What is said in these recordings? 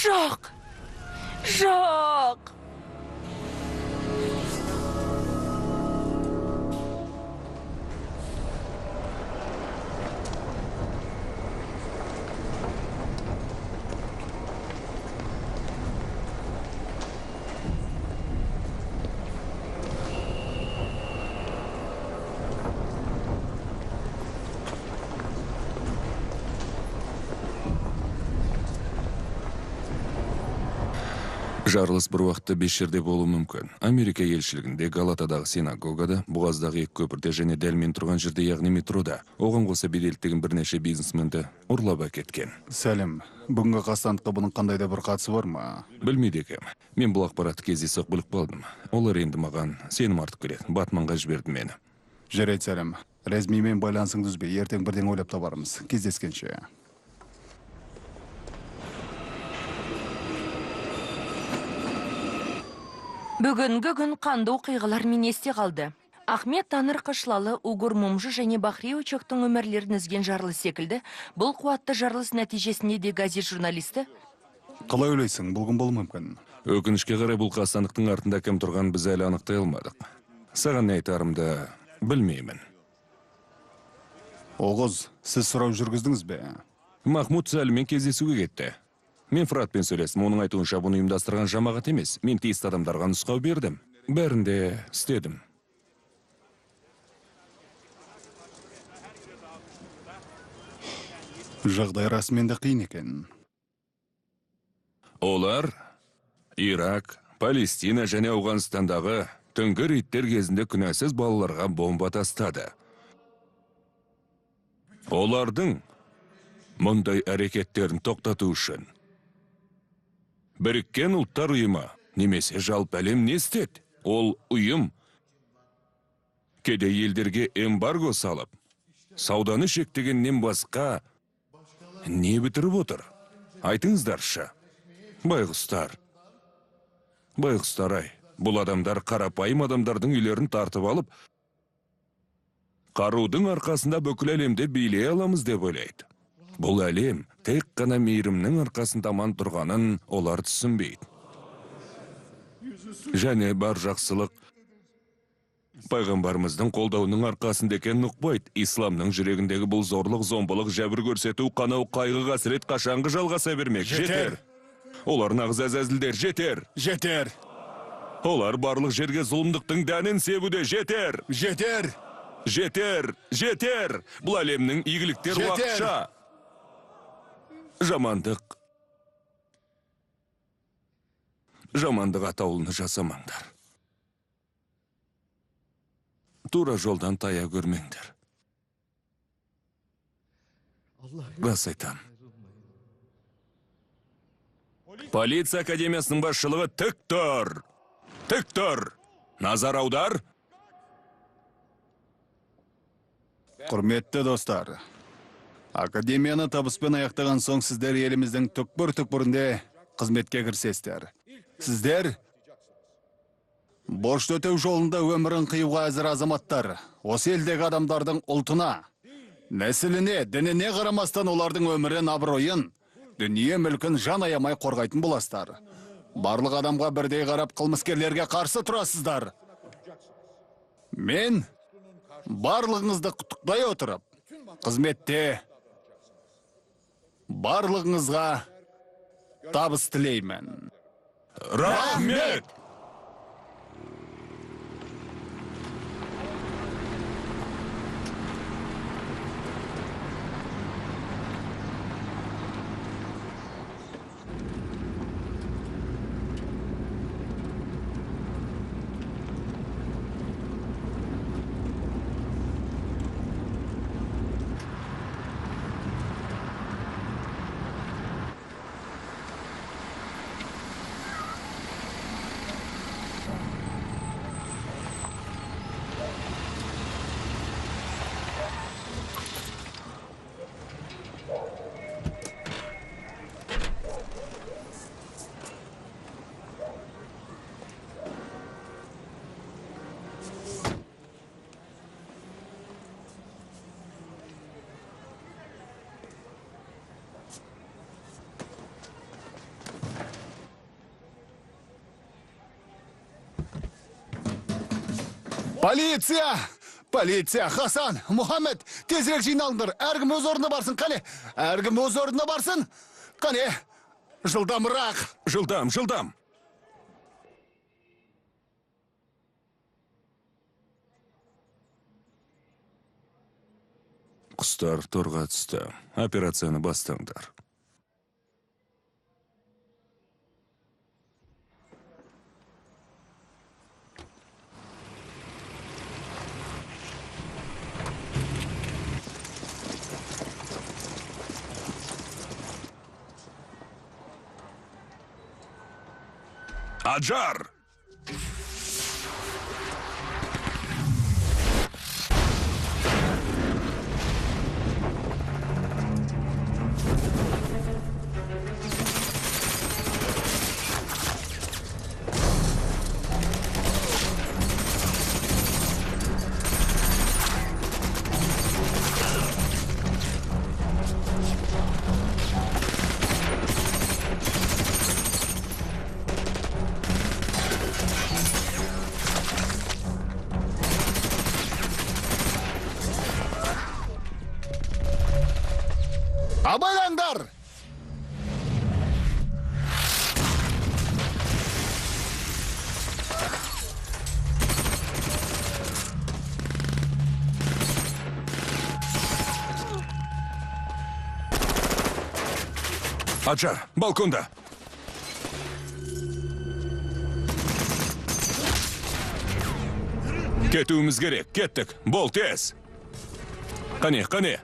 Жоқ! Жоқ! Жарылыс бір уақытта 5 жерде болуы мүмкін. Америка елшілігінде, Галатадағы синагогада, Бұғаздағы екі көпірде және дәл мен тұрған жерде, яғни метрода. Оған қоса беделді деген бірнеше бизнесменді ұрлап әкеткен. Сәлем, бүгінгі қастандыққа бұның қандай да бір қатысы бар ма? Білмейді екенмін. Мен бұл ақпаратты кездейсоқ біліп қалдым. Олар енді маған сенім артып келеді. Батманға жіберді мені. Жарайды, Сәлем. Рәзмимен байланысыңды үзбе, ертең бірден ойлап табармыз. Кездескенше. Бүгінгі күн қанды оқиғалармен есте қалды. Ахмет Таныр Қышлалы, Угур Мумжы және Бахри Учоктың өмірлерін үзген жарылыс секілді, бұл қуатты жарылыс нәтижесінде де газет журналисті. Қалай ойлайсың, бұл кім болуы мүмкін? Өкінішке қарай, бұл қастандықтың артында кім тұрғанын біз әлі анықтай алмадық. Саған не айтарымды білмеймін. Оғыз, сіз сұрау жүргіздіңіз бе? Махмуд Сәліммен кездесуге кетті. Мен Фыратпен сөйлестім, оның айтуынша бұны ұйымдастырған жамағат емес. Мен тиісті адамдарға нұсқау бердім. Бәрін де істедім. Жағдай расымен де қиын екен. Олар Ирак, Палестина және Ауғанстандағы түнгі рейдтер кезінде күнәсіз балаларға бомба тастады. Олардың мұндай әрекеттерін тоқтату үшін Біріккен Ұлттар Ұйымы немесе жалпы әлем не істеді? Ол ұйым кедей елдерге эмбарго салып, сауданы шектегеннен басқа не бітіріп отыр? Айтыңыздаршы. Байғұстар. Байғұстар ай, бұл адамдар қарапайым адамдардың үйлерін тартып алып, қарудың арқасында бүкіл әлемді билей аламыз деп ойлайды. Бұл әлем тек қана мейірімнің арқасында аман тұрғанын олар түсінбейді. Және бар жақсылық пайғамбарымыздың қолдауының арқасында екенін ұқпайды. Исламның жүрегіндегі бұл зорлық, зомбылық, жәбір көрсету, қанау, қайғы, қасірет қашанғы жалғаса бермек? Жетер! Олар нағыз әзәзілдер, жетер! Жетер! Олар барлық жерге зұлымдықтың дәнін себуде, жетер! Жетер! Жетер! Жетер! Бұл әлемнің игіліктері уақытша. Жамандық. Жамандық атаулыны жасамаңдар. Тура жолдан тая көрмеңдер. Рас айтам. Полиция академиясының басшылығы тік тұр. Тік тұр. Назар аудар. Құрметті достар, академияны табыспен аяқтаған соң сіздер еліміздің түкпір-түкпірінде қызметке кірісесіздер. Сіздер борышты өтеу жолында өмірін қиюға әзір азаматтар. Осы елдегі адамдардың ұлтына, нәсіліне, дініне қарамастан олардың өмірін, абыройын, дүние мүлкін жан аямай қорғайтын боласыздар. Барлық адамға бірдей қарап қылмыскерлерге қарсы тұрасыздар. Мен барлығыңызды құттықтай отырып, қызметте барлығыңызға табыс тілеймін. Рахмет! Полиция! Полиция! Хасан, Мұхаммед, тезірек жиналыңдар. Әркім өз орнына барсын, қане. Әркім өз орнына барсын. Қане, жылдамырақ. Жылдам, жылдам. Құстар торға түсті. Операцияны бастаңдар. Аджар! Абайлаңдар! Аджар, балконда! Кетуіміз керек, кеттік. Бол тез! Қане, қане!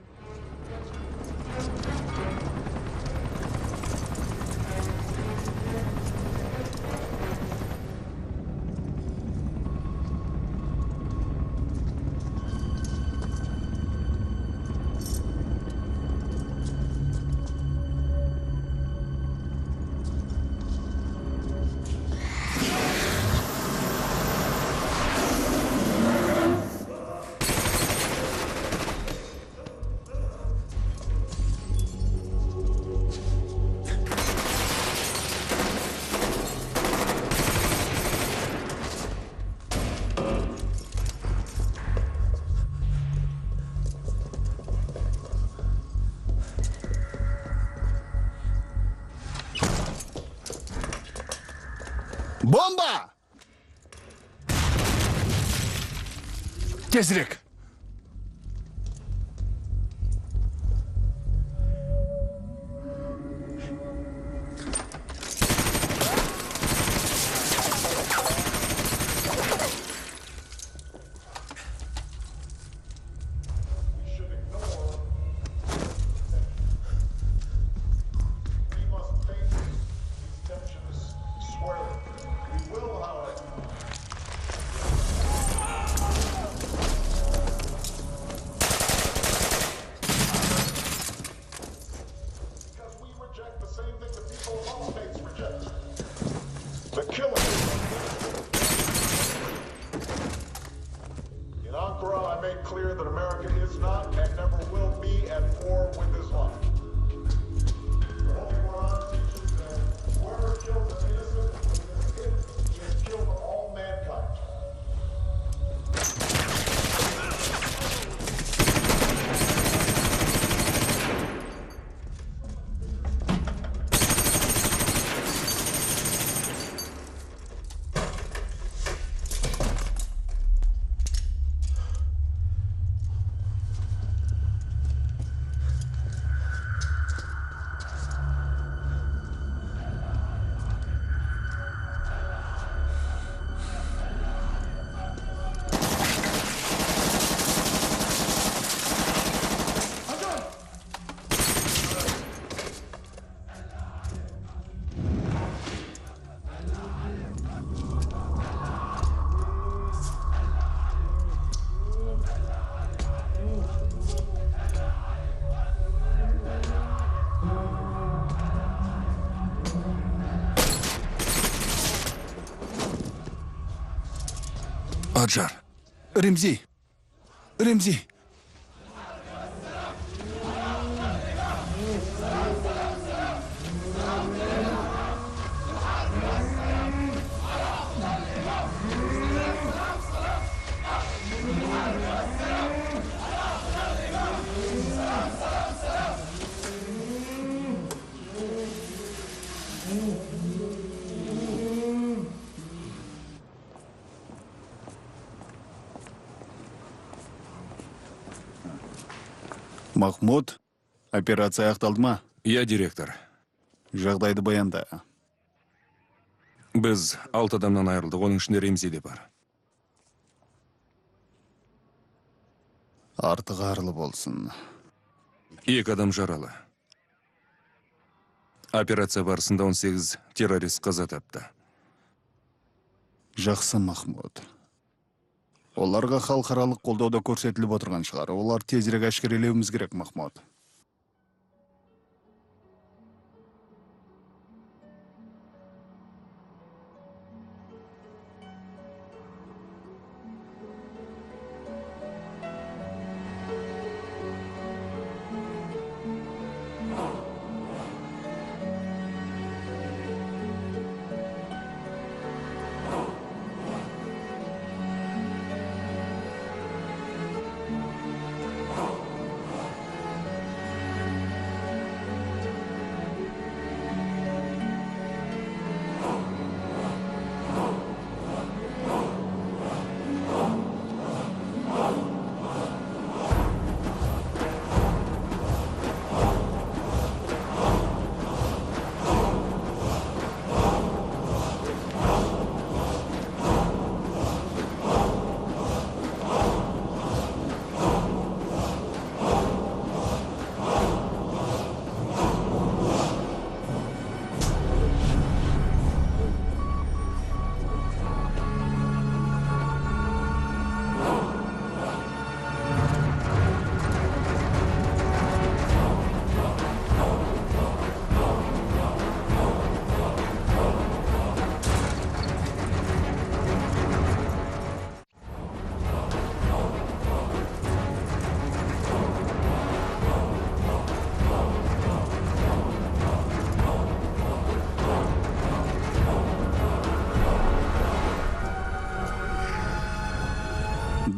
Бомба! Тезірек! Аджар. Ремзи. Ремзи. Махмуд, операция аяқталды ма? Иә, директор. Жағдайды баянда. Біз 6 адамнан айырылдық, оның ішінде Ремзи де бар. Артығы арлы болсын. 2 адам жаралы. Операция барысында 18 террорист қаза тапты. Жақсы, Махмуд. Оларға халықаралық қолдау да көрсетіліп отырған шығар. Олар тезірек әшкерелеуіміз керек, Махмуд.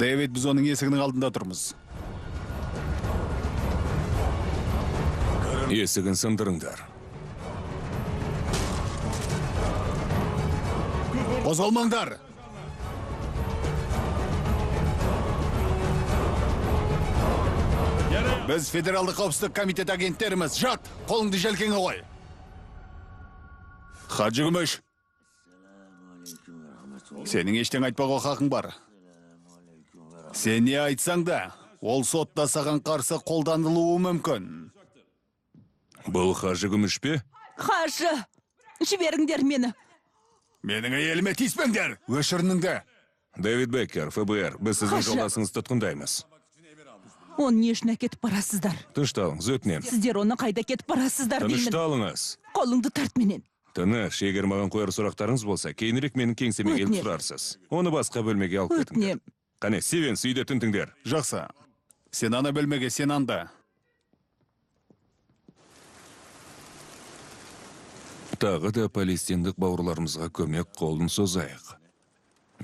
Дэвид, біз оның есігінің алдында тұрмыз. Есігін сындырыңдар. Қозғалмаңдар! Біз Федералдық қауіпсіздік комитеті агенттеріміз. Жат, қолыңды желкеңе қой. Хаджы Күміш, сенің ештеңе айтпауға хақың бар. Сен не айтсаң да, ол сотта саған қарсы қолданылуы мүмкін. Бұл Хажы Күміш пе? Хажы, жіберіңдер мені. Менің әйеліме тиіспеңдер, өшірініңді. Дэвид Беккер, ФБР, біз сіздің жолдасыңызды тұтқындаймыз. Оны не үшін әкетіп барасыздар? Тынышталыңыз, өтінемін. Сіздер оны қайда кетіп барасыздар деймін. Тынышталыңыз. Қолыңды тарт менен. Тыныш, егер маған қояр сұрақтарыңыз болса, кейінірек менің кеңсеме келіп сұрарсыз. Оны басқа бөлмеге алып кетіңдер. Қане, Стивенс, үйде тінтіңдер. Жақсы. Сен ана бөлмеге, сен анда. Тағы да палестиндік бауырларымызға көмек қолын созайық.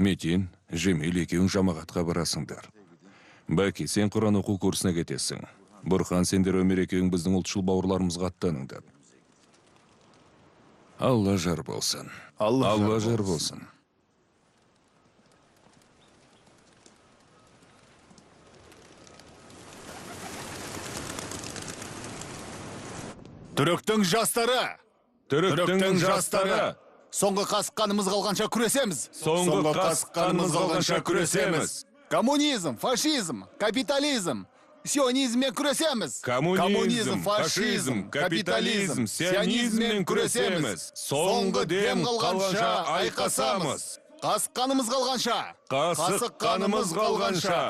Метин, Жемил екеуің жамағатқа барасыңдар. Бәки, сен Құран оқу курсына кетесің. Бұрхан, сендер Өмір екеуің біздің ұлтшыл бауырларымызға аттаныңдар. Алла жар болсын. Алла жар болсын. Түріктің жастары! Түріктің жастары! Соңғы қасық қанымыз қалғанша күресеміз! Соңғы қасық қанымыз қалғанша күресеміз! Коммунизм, фашизм, капитализм, сионизммен күресеміз! Коммунизм, фашизм, капитализм, сионизммен күресеміз! Соңғы дем қалғанша айқасамыз! Қасық қанымыз қалғанша! Қасық қанымыз қалғанша!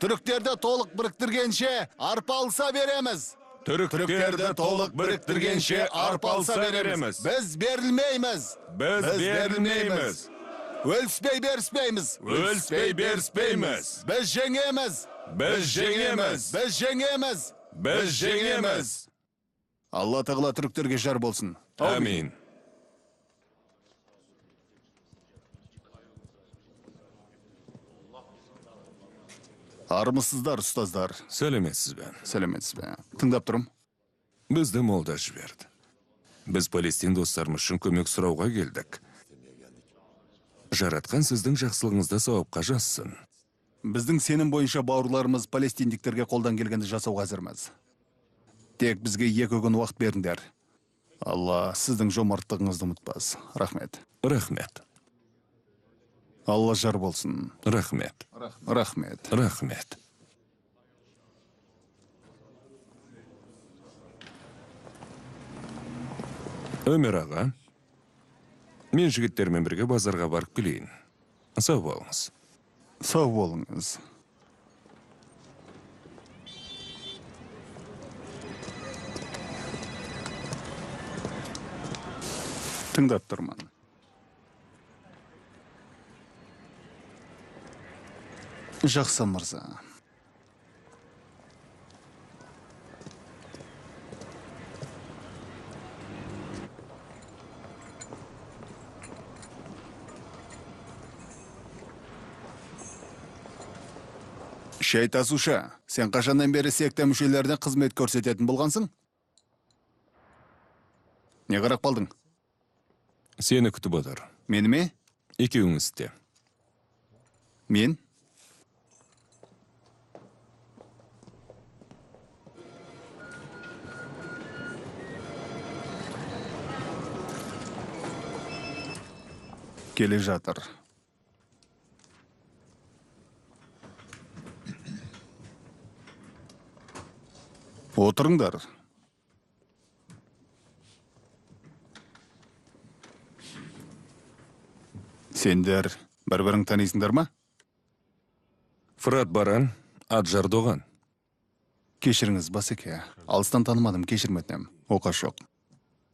Түріктерді толық біріктіргенше арпалыса береміз! Түріктерді толық біріктіргенше арпалыса береміз. Біз берілмейміз. Біз берілмейміз. Өліспей беріспейміз. Өліспей беріспейміз. Біз жеңеміз. Біз жеңеміз. Біз жеңеміз. Біз жеңеміз. Алла тағала түріктерге жар болсын. Амин. Армысыздар, ұстаздар. Сәлеметсіз бе? Сәлеметсіз бе? Тыңдап тұрмын. Бізді молда жіберді. Біз Палестин достарымыз үшін көмек сұрауға келдік. Жаратқан сіздің жақсылығыңызды сауапқа жазсын. Біздің сенім бойынша бауырларымыз палестиндіктерге қолдан келгенді жасауға әзірміз. Тек бізге 2 күн уақыт беріңдер. Алла сіздің жомарттығыңызды ұмытпас. Рахмет. Рахмет. Алла жар болсын. Рахмет. Рахмет. Рахмет. Өмір аға, мен жігіттермен бірге базарға барып келейін. Сау болыңыз. Сау болыңыз. Тыңдап тұрмын. Жақсы, мырза. Шай тасушы, сен қашаннан бері секта мүшелеріне қызмет көрсететін болғансың? Не қарап қалдың? Сені күтіп отыр. Мені ме? Екеуіңіз де. Мен? Келе жатыр. Отырыңдар. Сендер бір-бірің танисыңдар ма? Фырат Баран, Аджар Доған. Кешіріңіз, басеке. Алыстан танымадым, кешірім өтінемін. Оқас жоқ.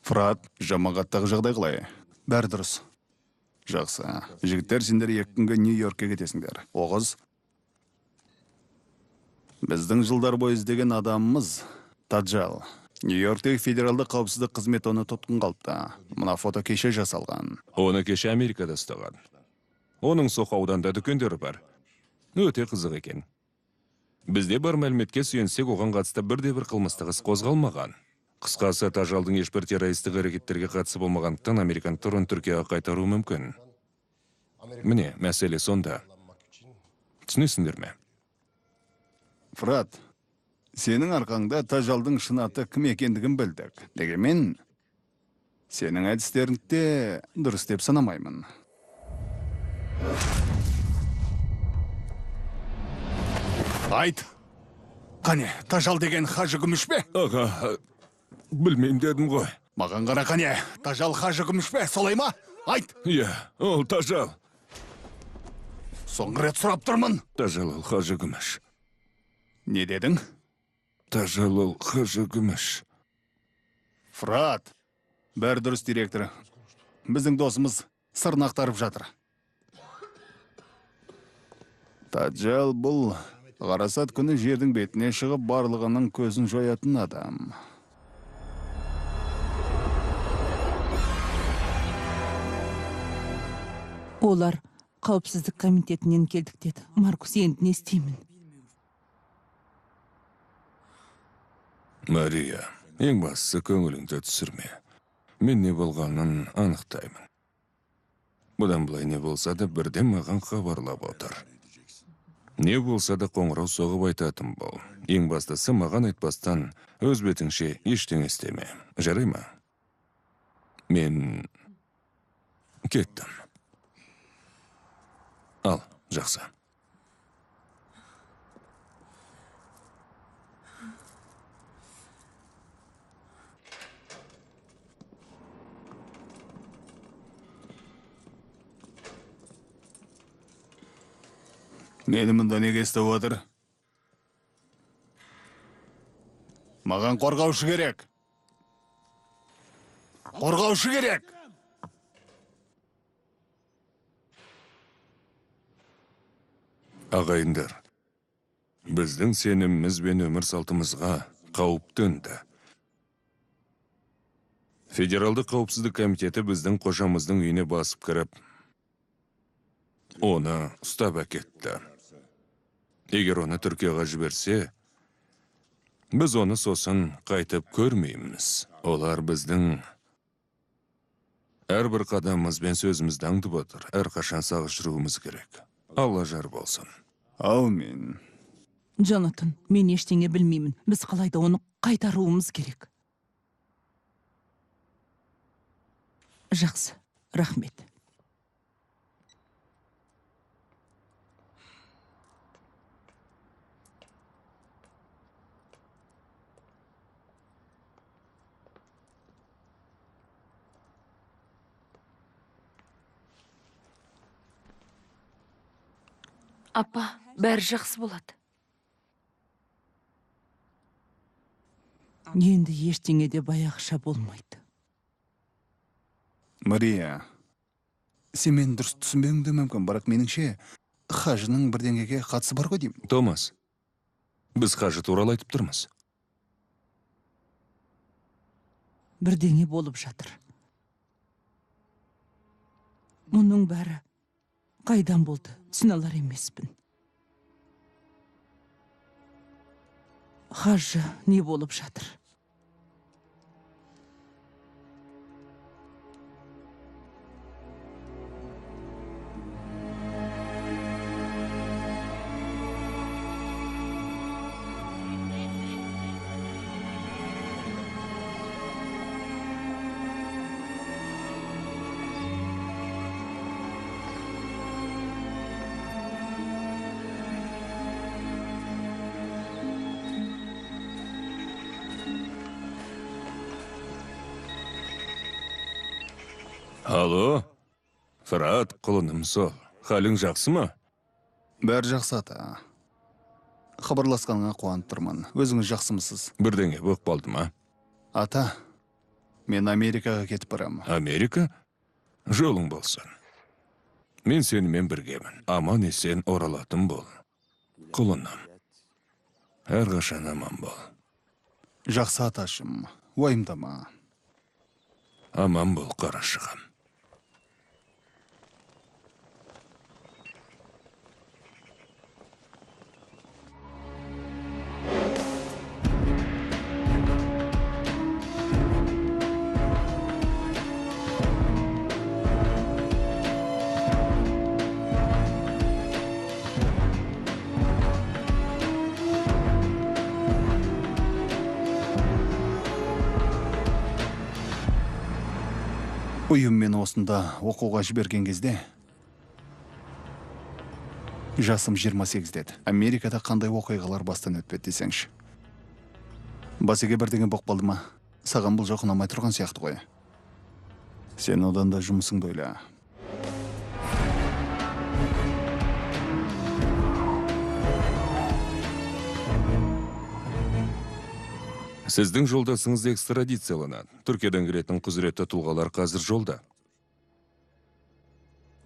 Фырат, жамағаттағы жағдай қалай? Бәрі дұрыс. Жақсы. Жігіттер, сендер 2 күнге Нью-Йоркке кетесіңдер. Оғыз, біздің жылдар бойы іздеген адамымыз Таджал. Нью-Йорктегі федералды қауіпсіздік қызметі оны тұтқынға алыпты. Мына фото кеше жасалған. Оны кеше Америкада ұстаған. Оның Сохо ауданда дүкендері бар. Өте қызық екен. Бізде бар мәліметке сүйенсек, оған қатысты бірде-бір қылмыстық іс қозғалмаған. Қысқасы, Тажалдың ешбір террористік әрекеттерге қатысы болмағандықтан американдықтар оны Түркияға қайтаруы мүмкін. Міне, мәселе сонда. Түсінесіңдер ме? Фырат, сенің арқаңда Тажалдың шын аты кім екендігін білдік. Дегенмен, сенің әдістеріңді де дұрыс деп санамаймын. Айт, қане, Тажал деген Хажы Күміш пе? Аға, білмеймін дедім ғой. Маған қара, қане, Тажал Хажы Күміш пе, солай ма? Айт! Иә, ол Тажал. Соңғы рет сұрап тұрмын. Тажал ол Хажы Күміш. Не дедің? Тажал ол Хажы Күміш. Фырат, бәрі дұрыс, директор. Біздің досымыз сырын ақтарып жатыр. Тажал бұл ғарасат күні жердің бетіне шығып, барлығының көзін жоятын адам. Олар қауіпсіздік комитетінен келдік деді. Маркус, енді не істеймін? Мария, ең бастысы көңіліңді түсірме. Мен не болғанын анықтаймын. Бұдан былай не болса да бірден маған хабарлап отыр. Не болса да қоңырау соғып айтатын бол. Ең бастысы маған айтпастан өз бетіңше ештеңе істеме. Жарай ма? Мен кеттім. Ал, жақсы. Мені мұнда неге ұстап отыр? Маған қорғаушы керек. Қорғаушы керек. Ағайындар, біздің сеніміміз бен өмір салтымызға қауіп төнді. Федералды қауіпсіздік комитеті біздің қожамыздың үйіне басып кіріп, оны ұстап әкетті. Егер оны Түркияға жіберсе, біз оны сосын қайтып көрмейміз. Олар біздің әрбір қадамымыз бен сөзімізді аңдып отыр. Әрқашан сақ жүруіміз керек. Алла жар болсын. Әумин. Джонатан, мен ештеңе білмеймін. Біз қалайда оны қайтаруымыз керек. Жақсы, рахмет. Апа, бәрі жақсы болады. Енді ештеңе де баяғыша болмайды. Мария, сен мені дұрыс түсінбеуің де мүмкін, бірақ меніңше Хажының бірдеңеге қатысы бар ғой деймін. Томас, біз Хажы туралы айтып тұрмыз. Бірдеңе болып жатыр. Мұның бәрі қайдан болды, түсіне алар емеспін. Хажы, не болып жатыр? Алло, Фырат, құлыным сол. Халің жақсы ма? Бәрі жақсы, ата. Хабарласқаныңа қуанып тұрмын. Өзіңіз жақсымысыз? Бірдеңе болып қалды ма? Ата, мен Америкаға кетіп барамын. Америка? Жолың болсын. Мен сенімен біргемін. Аман есен оралатын бол. Құлыным, әрқашан аман бол. Жақсы, аташым, уайымдама. Аман бол, қарашығым. Ұйым мені осында оқуға жіберген кезде жасым 28 деді. Америкада қандай оқиғалар бастан өтпеді десеңші. Басеге бірдеңе боқ қалды ма? Саған бұл жақ ұнамай тұрған сияқты ғой. Сен одан да жұмысыңды ойла. Сіздің жолдасыңыз экстрадицияланады. Түркиядан келетін құзыретті тұлғалар қазір жолда.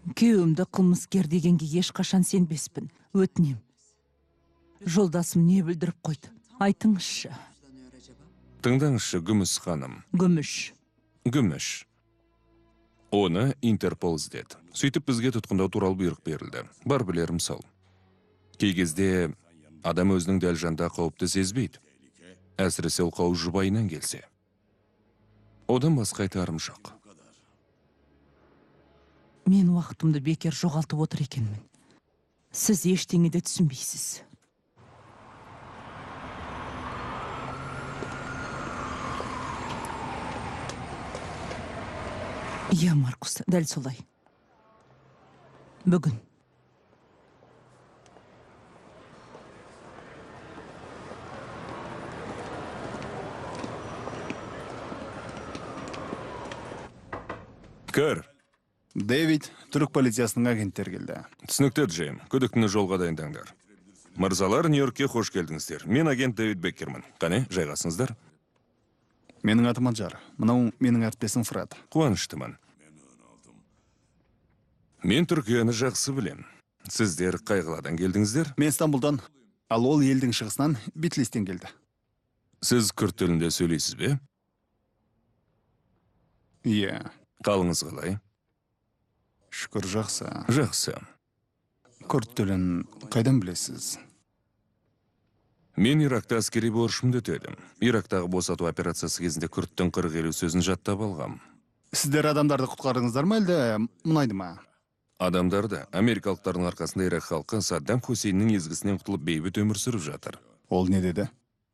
Күйеуімді қылмыскер дегенге ешқашан сенбеспін. Өтінем. Жолдасым не бүлдіріп қойды? Айтыңызшы. Тыңдаңызшы, Күміс ханым. Күміш. Күміш. Оны Интерпол іздеді. Сөйтіп бізге тұтқындау туралы бұйрық берілді. Бар білерім сол. Кей кезде адам өзінің дәл жанында қауіпті сезбейді. Әсіресе ол қауіп жұбайынан келсе. Одан басқа айтарым жоқ. Мен уақытымды бекер жоғалтып отыр екенмін. Сіз ештеңе де түсінбейсіз. Иә, Маркус, дәл солай. Бүгін. Кір. Дэвид, түрік полициясының агенттері келді. Түсінікті, Джейм. Күдіктіні жолға дайындаңдар. Мырзалар, Нью-Йоркке қош келдіңіздер. Мен агент Дэвид Беккермін. Қане, жайғасыңыздар. Менің атым Аджар. Мынау менің әріптесім Фырат. Қуаныштымын. Мен Түркияны жақсы білем. Сіздер қай қаладан келдіңіздер? Мен Стамбулдан, ал ол елдің шығысынан Битлистен келді. Сіз күрд тілінде сөйлейсіз бе? Иә. Қалыңыз қалай? Шүкір, жақсы. Жақсы. Күрд тілін қайдан білесіз? Мен Иракта әскери борышымды өтедім. Ирактағы босату операциясы кезінде күрдтің 40-50 сөзін жаттап алғам. Сіздер адамдарды құтқардыңыздар ма, әлде мұнайды ма? Адамдарды америкалықтардың арқасында Ирак халқы Саддам Хусейннің езгісінен құтылып бейбіт өмір сүріп жатыр. Ол не деді?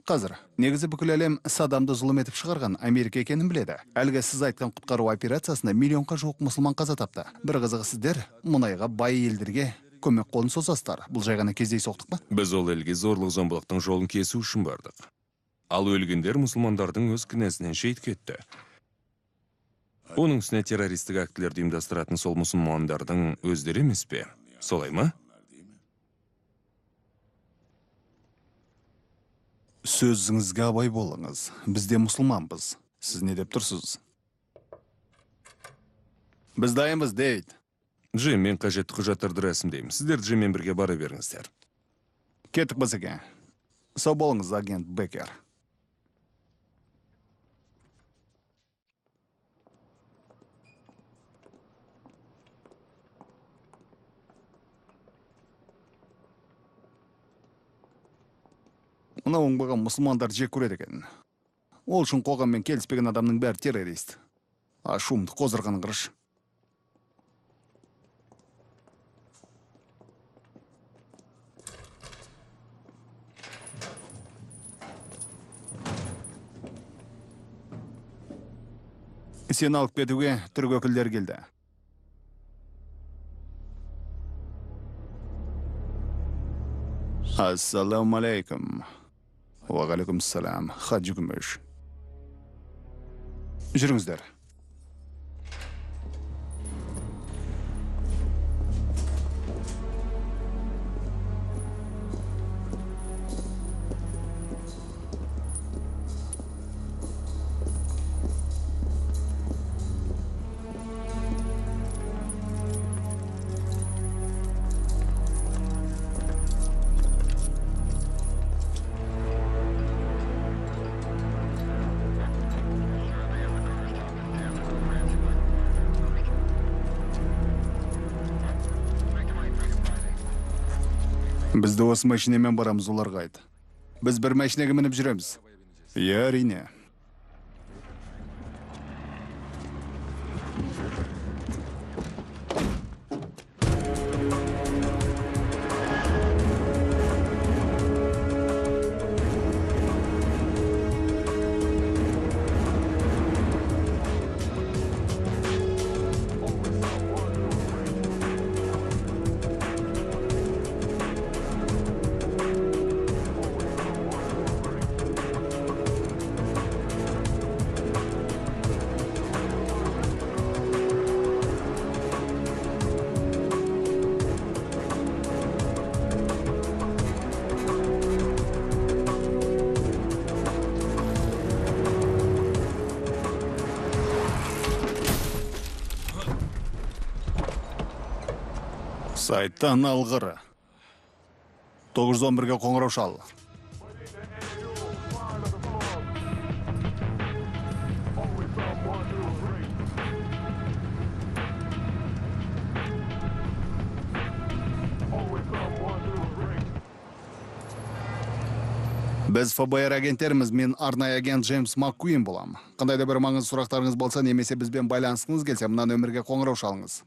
Қазір негізі бүкіл әлем Саддамды зұлым етіп шығарған Америка екенін біледі. Әлгі сіз айтқан құтқару операциясында миллионға жуық мұсылман қаза тапты. Бір қызығы, сіздер мұнайға бай елдерге көмек қолын созасыздар. Бұл жай ғана кездейсоқтық па? Біз ол елге зорлық-зомбылықтың жолын кесу үшін бардық. Ал өлгендер мұсылмандардың өз кінәсінен шейіт кетті. Оның үстіне террористік актілерді ұйымдастыратын сол мұсылмандардың өздері емес пе? Солай ма? Сөзіңізге абай болыңыз. Біз де мұсылманбыз. Сіз не деп тұрсыз? Біз дайынбыз, Дэвид. Джим, мен қажетті құжаттарды рәсімдеймін. Сіздер Джиммен бірге бара беріңіздер. Кеттік, басеке. Сау болыңыз, агент Беккер. Мына оңбаған мұсылмандар жек көреді екен. Ол үшін қоғаммен келіспеген адамның бәрі террорист. Ашуымды қоздырған қырыш. Сені алып кетуге түрік өкілдері келді. Ассалаумағалейкум. Уағалейкумассалам, Хаджи Күміш. Жүріңіздер. Бізді осы машинамен барамыз, оларға айт. Біз бір машинаға мініп жүреміз. Иә, әрине. Сайттан алғыры. 911-ге қоңырау шал. Біз ФБР агенттеріміз, мен арнайы агент Джеймс Маккуин болам. Қандай да бір маңызды сұрақтарыңыз болса, немесе бізбен байланысқыңыз келсе, мына нөмірге қоңырау шалыңыз.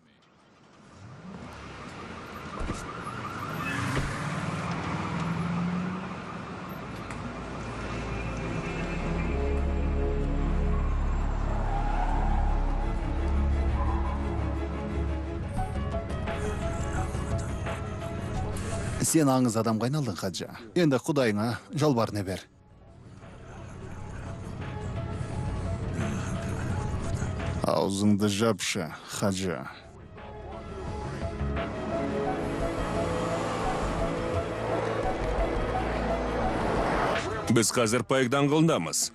Сен аңыз адамға айналдың, Хаджа. Енді Құдайыңа жалбарына бер. Аузыңды жапшы, Хаджа. Біз қазір Пайк даңғылындамыз.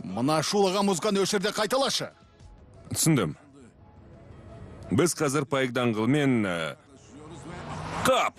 Мына шулаған музыканы өшір де қайталашы. Түсіндім. Біз қазір Пайк даңғылымен... Қап!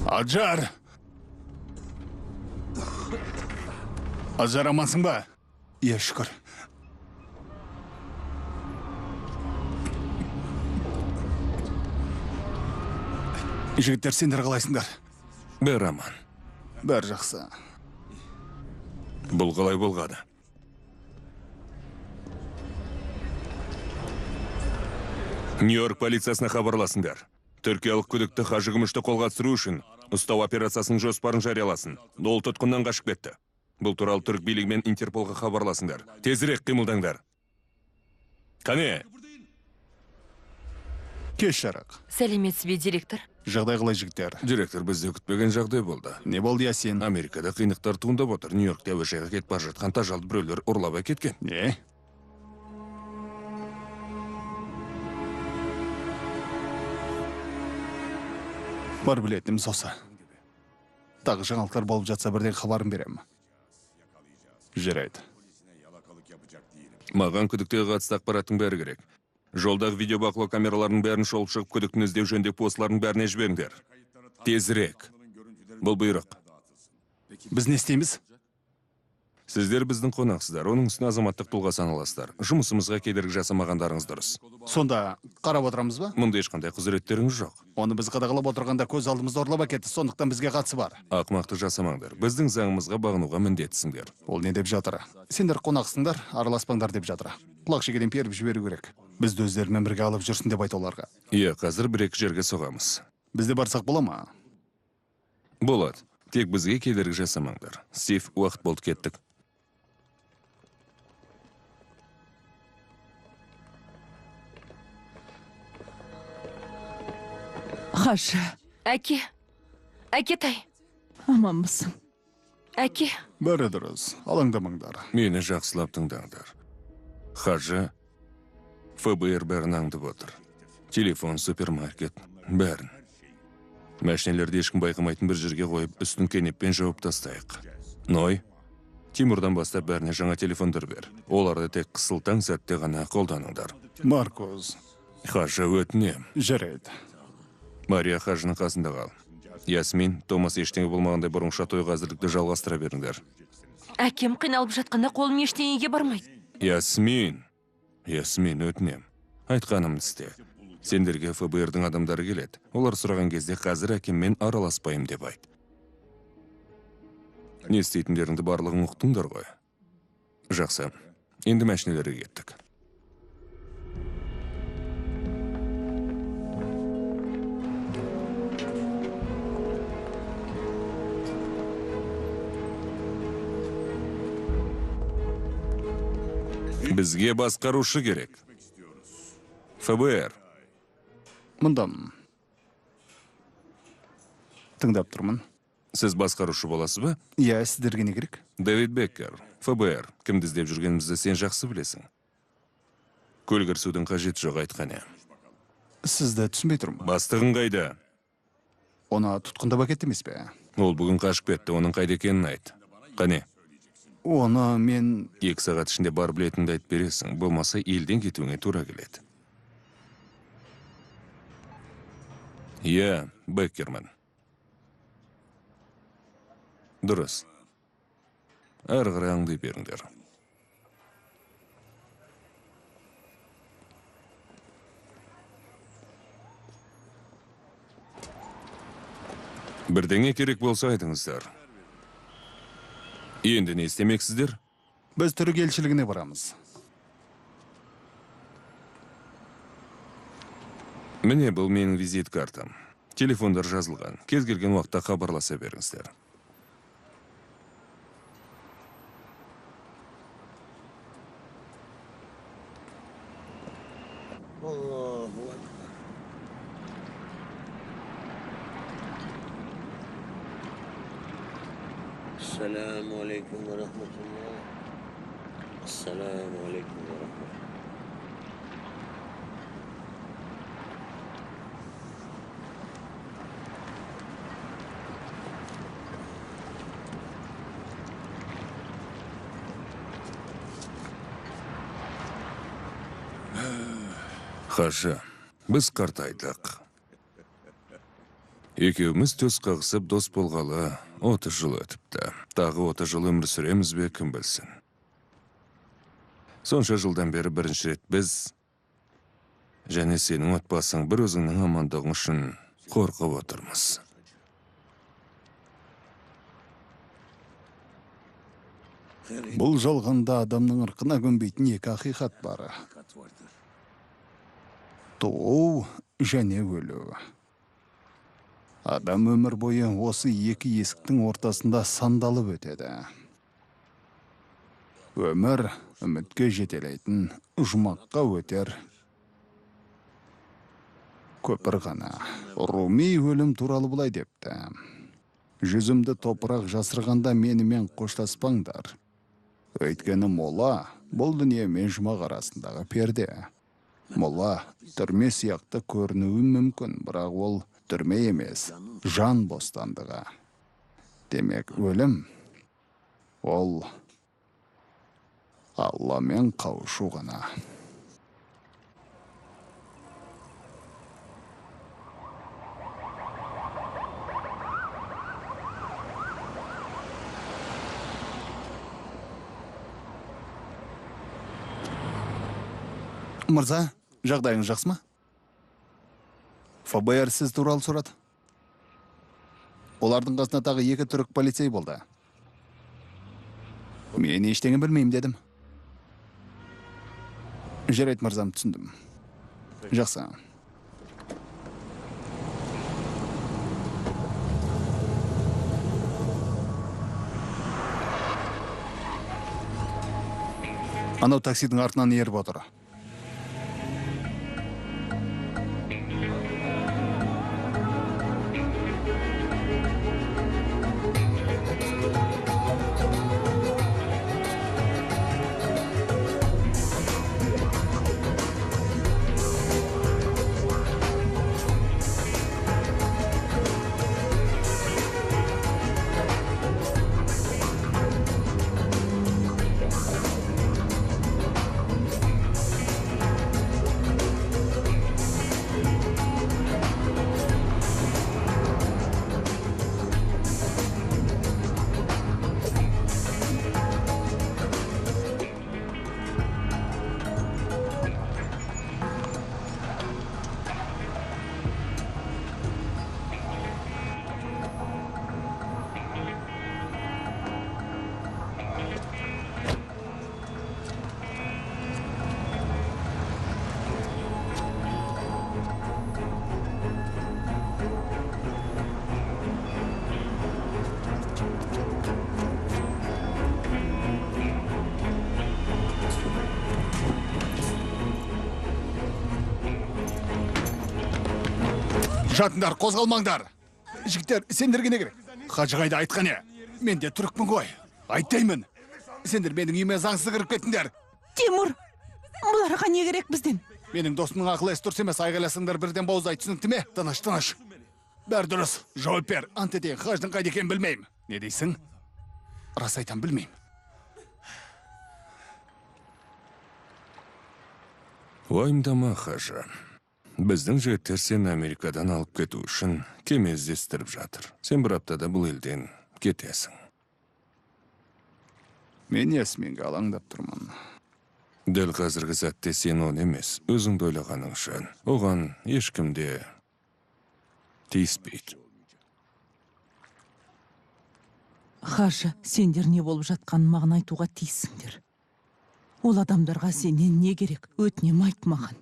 Аджар! Аджар, амансың ба? Иә, шүкір. Жігіттер, сендер қалайсыңдар? Бәрі аман. Бәрі жақсы. Бұл қалай болғаны? Нью-Йорк полициясына хабарласыңдар. Түркиялық күдікті Хажы Күмішті қолға түсіру үшін ұстау операциясының жоспарын жарияласын. Ол тұтқыннан қашып кетті. Бұл туралы түрік билігі мен Интерполға хабарласыңдар. Тезірек қимылдаңдар. Қане? Кеш жарық. Сәлеметсіз бе, директор? Жағдай қалай, жігіттер? Директор, бізде күтпеген жағдай болды. Не болды, Ясин? Америкада қиындықтар туындап отыр. Нью-Йоркте әуежайға кетіп бара жатқан тажалды біреулер ұрлап әкеткен. Не? Бар білетініміз осы. Тағы жаңалықтар болып жатса, бірден хабарын беремін. Жарайды. Маған күдіктіге қатысты ақпараттың бәрі керек. Жолдағы видеобақылау камераларының бәрін шолып шығып, күдіктіні іздеу жөніндегі постылардың бәріне жіберіңдер. Тезірек. Бұл бұйрық. Біз не істейміз? Сіздер біздің қонақсыздар, оның үстіне азаматтық тұлға саналасыздар. Жұмысымызға кедергі жасамағандарыңыз дұрыс. Сонда қарап отырамыз ба? Мұнда ешқандай құзыреттеріңіз жоқ. Оны біз қадағалап отырғанда көз алдымызда ұрлап әкетті, сондықтан бізге қатысы бар. Ақымақтық жасамаңдар. Біздің заңымызға бағынуға міндеттісіңдер. Ол не деп жатыр? Сендер қонақсыңдар, араласпаңдар деп жатыр. Құлақ шекеден періп жіберу керек. Бізді өздерімен бірге алып жүрсін деп айт оларға. Иә, қазір бір-екі жерге соғамыз. Бізде барсақ бола ма? Болады. Тек бізге кедергі жасамаңдар. Стив, уақыт болды, кеттік. Хажы. Әке. Әкетай. Аманбысың? Әке. Бәрі дұрыс. Алаңдамаңдар. Мені жақсылап тыңдаңдар. Хажы, ФБР бәрін аңдып отыр. Телефон, супермаркет, бәрін. Мәшинелерді ешкім байқамайтын бір жерге қойып, үстін кенеппен жауып тастайық. Ной, Тимурдан бастап бәріне жаңа телефондар бер. Оларды тек қысылтаң сәтте ғана қолданыңдар. Маркос. Хажы, өтінем. Жарайды. Мария, Хажының қасында қал. Ясмин, Томас ештеңе болмағандай бұрынғыша тойға әзірлікті жалғастыра беріңдер. Әкем қиналып жатқанда қолым ештеңеге бармайды. Ясмин, Ясмин, өтінем. Айтқанымды істе. Сендерге ФБР-дің адамдары келеді. Олар сұраған кезде қазір әкеммен араласпаймын деп айт. Не істейтіндеріңді барлығын ұқтыңдар ғой. Жақсы. Енді мәшинелерге кеттік. Бізге басқарушы керек. ФБР. Мұндамын. Тыңдап тұрмын. Сіз басқарушы боласыз ба? Иә, сіздерге не керек? Дэвид Беккер, ФБР. Кімді іздеп жүргенімізді сен жақсы білесің. Көлгірсудің қажеті жоқ, айтқаны. Сізді түсінбей тұрмын. Бастығың қайда? Оны тұтқындап әкетті емес пе? Ол бүгін қашып кетті, оның қайда екенін айт. Қане? Оны мен... 2 сағат ішінде бар білетініңді айтып бересің, болмаса елден кетуіңе тура келеді. Иә, Беккермін. Дұрыс. Әрі қарай аңдай беріңдер. Бірдеңе керек болса айтыңыздар. Енді не істемексіздер? Біз түрік елшілігіне барамыз. Міне, бұл менің визит картам. Телефондар жазылған. Кез келген уақытта хабарласа беріңіздер. Ассаламу алейкум ва рахматуллах. Ассаламу алейкум ва рахматуллах. Хажы, біз қартайдық. Екеуміз төс қағысып дос болғалы 30 жыл өтіпті. Тағы 30 жыл өмір сүреміз бе, кім білсін. Сонша жылдан бері бірінші рет біз және сенің отбасың бір өзіңнің амандығың үшін қорқып отырмыз. Бұл жалғанда адамның ырқына көнбейтін екі ақиқат бар. Туу және өлу. Адам өмір бойы осы екі есіктің ортасында сандалып өтеді. Өмір үмітке жетелейтін, жұмаққа өтер көпір ғана. Руми өлім туралы былай депті. Жүзімді топырақ жасырғанда менімен қоштаспаңдар. Өйткені мола бұл дүние мен жұмақ арасындағы перде. Мола түрме сияқты көрінуі мүмкін, бірақ ол түрме емес, жан бостандығы. Демек, өлім ол Алламен қауышу ғана. Мырза, жағдайыңыз жақсы ма? ФБР сіз туралы сұрады. Олардың қасында тағы екі түрік полицей болды. Мен ештеңе білмеймін дедім. Жарайды, мырзам, түсіндім. Жақсы. Анау таксидің артынан еріп отыр. Жатыңдар, қозғалмаңдар. Жігіттер, сендерге не керек? Хажы қайда, айтқан не? Мен де түрікпін ғой. Айтаймын. Сендер менің үйіме заңсыз кіріп кеттіңдер. Тимур, бұларға не керек бізден? Менің досымның ақыл есі дұрыс емес, айғайласаңдар бірден бауыздайды, түсінікті ме? Тыныш, тыныш. Бәрі дұрыс. Жауап бер. Ант етейін, хаждың қайда екенін білмеймін. Не дейсің? Рас айтам, білмеймін. Уайымдама, хажы. Біздің жігіттер сені Америкадан алып кету үшін кеме іздестіріп жатыр. Сен бір аптада бұл елден кетесің. Мен Ясминге алаңдап тұрмын. Дәл қазіргі сәтте сен оны емес, өзіңді ойлағаның үшін. Оған ешкім де тиіспейді. Хажы, сендер не болып жатқанын маған айтуға тиіссіңдер. Ол адамдарға сенен не керек, өтінем айт маған.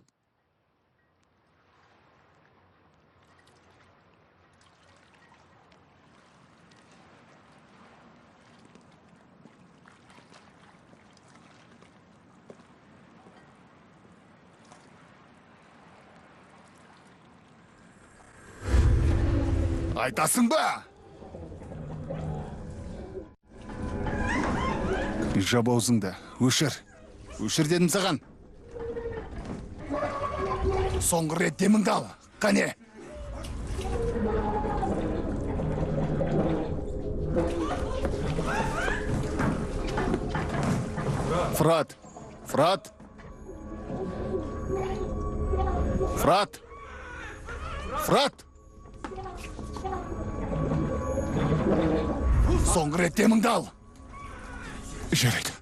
Айтасың ба? Жап аузыңды, өшір. Өшір дедім саған. Соңғы рет деміңді ал. Қане? Фрат! Фрат! Фрат! Фрат! Соңғы рет деміңді ал. Жарайды,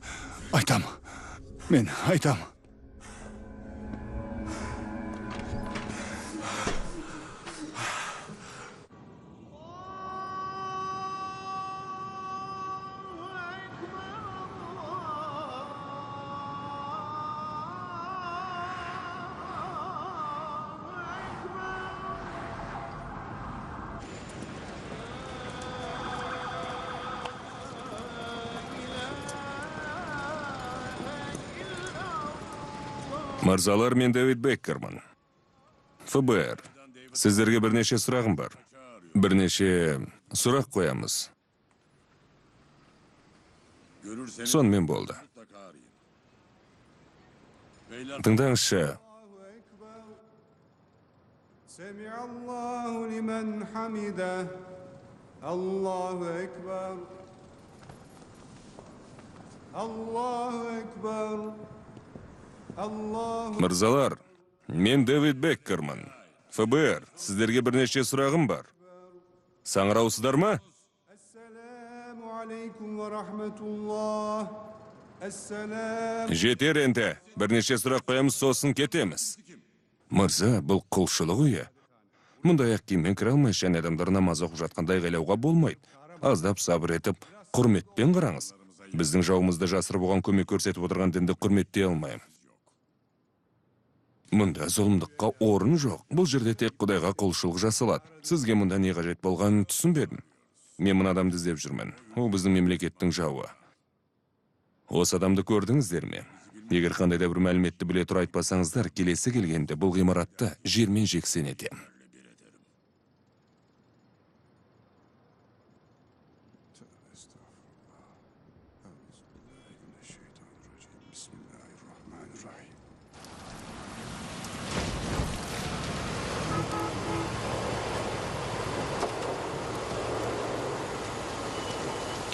айтам. Мен айтам. Мырзалар, мен Дэвид Беккерман. ФБР. Сіздерге бірнеше сұрағым бар. Бірнеше сұрақ қоямыз. Сонымен болды. Тыңдаңызшы. Аллаху акбар. Аллаху акбар. Мырзалар, мен Дэвид Беккерман. ФБР, сіздерге бірнеше сұрағым бар. Саңыраусыздар ма? Жетер енді. Бірнеше сұрақ қоямыз, сосын кетеміз. Мырза, бұл құлшылық үйі. Мұнда аяқ киіммен кіре алмай, және адамдар намаз оқып жатқанда айғайлауға болмайды. Аздап сабыр етіп, құрметпен қараңыз. Біздің жауымызды жасырып оған көмек көрсетіп отырған дінді құрметтей алмаймын. Мұнда зұлымдыққа орын жоқ. Бұл жерде тек Құдайға құлшылық жасалады. Сізге мұнда не қажет болғанын түсінбедім. Мен мына адамды іздеп жүрмін. Ол біздің мемлекеттің жауы. Осы адамды көрдіңіздер ме? Егер қандай да бір мәліметті біле тұра айтпасаңыздар, келесі келгенде бұл ғимаратты жермен жексен етемін.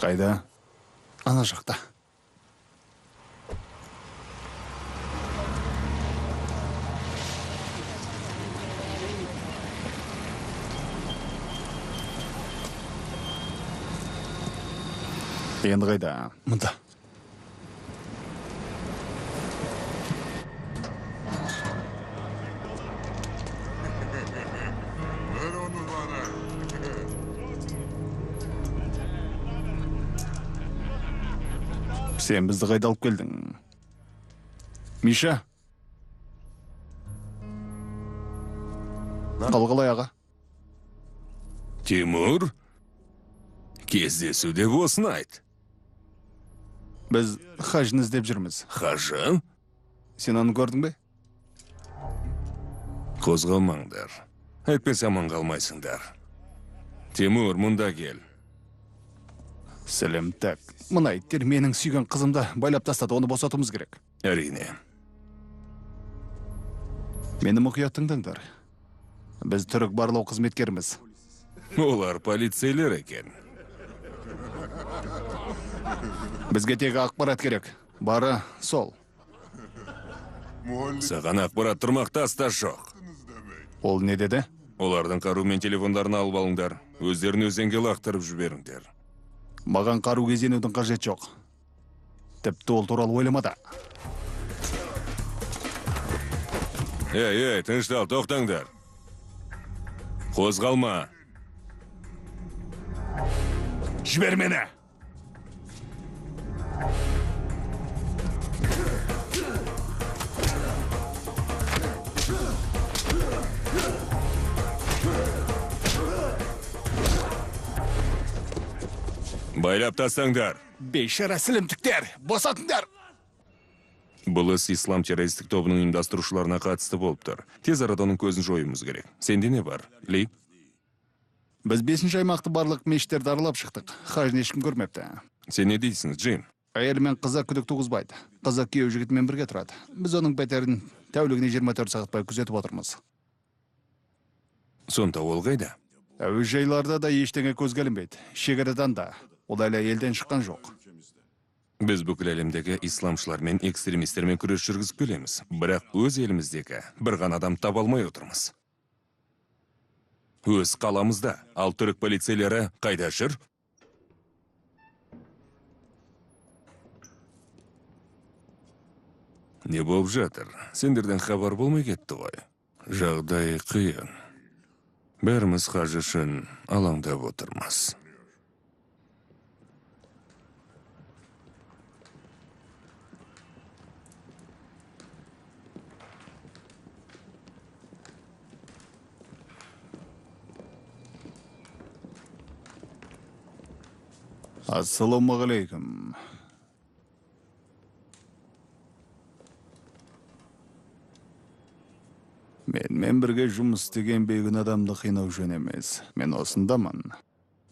Қайда? Ана жақта. Енді қайда? Мұнда. Сен бізді қайда алып келдің? Миша? Қал қалай, аға? Тимур, кездесуде осыны айт. Біз хажыны іздеп жүрміз. Хажы? Сен оны көрдің бе? Қозғалмаңдар. Әйтпесе аман қалмайсыңдар. Тимур, мұнда кел. Сәлем, так. Мына иттер менің сүйген қызымды байлап тастады, оны босатуымыз керек. Әрине. Мені мұқият тыңдаңдар. Біз түрік барлау қызметкеріміз. Олар полицейлер екен. Бізге тек ақпарат керек. Бары сол. Саған ақпарат тұрмақ таста жоқ. Ол не деді? Олардың қару мен телефондарын алып алыңдар. Өздерін өзенге лақтырып жіберіңдер. Маған қару кезенудің қажеті жоқ. Тіпті ол туралы ойлама да. Ей, ей, тыныштал, тоқтаңдар. Қозғалма. Жібер мені! Байлап тастаңдар. Бейшара сілімтіктер, босатыңдар! Бұл іс ислам террористік тобының ұйымдастырушыларына қатысты болып тұр. Тез арада оның көзін жоюымыз керек. Сенде не бар, Ли? Біз 5-ші аймақты барлық мешіттерді аралап шықтық. Хажын ешкім көрмепті. Сен не дейсің, Джим? Әйелі мен қызы күдік туғызбайды. Қызы күйеу жігітімен бірге тұрады. Біз оның пәтерін тәулігіне 24 сағат бойы күзетіп отырмыз. Сонда ол қайда? Әуежайларда да ештеңе көзге ілінбейді. Шекарадан да. Ол әлі елден шыққан жоқ. Біз бүкіл әлемдегі исламшылармен, экстремистермен күрес жүргізіп келеміз. Бірақ өз еліміздегі бір ғана адам таба алмай отырмыз. Өз қаламызда, ал түрік полицейлері қайда жүр? Не болып жатыр? Сендерден хабар болмай кетті ғой. Жағдай қиын. Бәріміз қажы үшін алаңдап отырмыз. Ассалаумағалейкум. Менімен бірге жұмыс істеген бейкүнә адамды қинау жөн емес. Мен осындамын.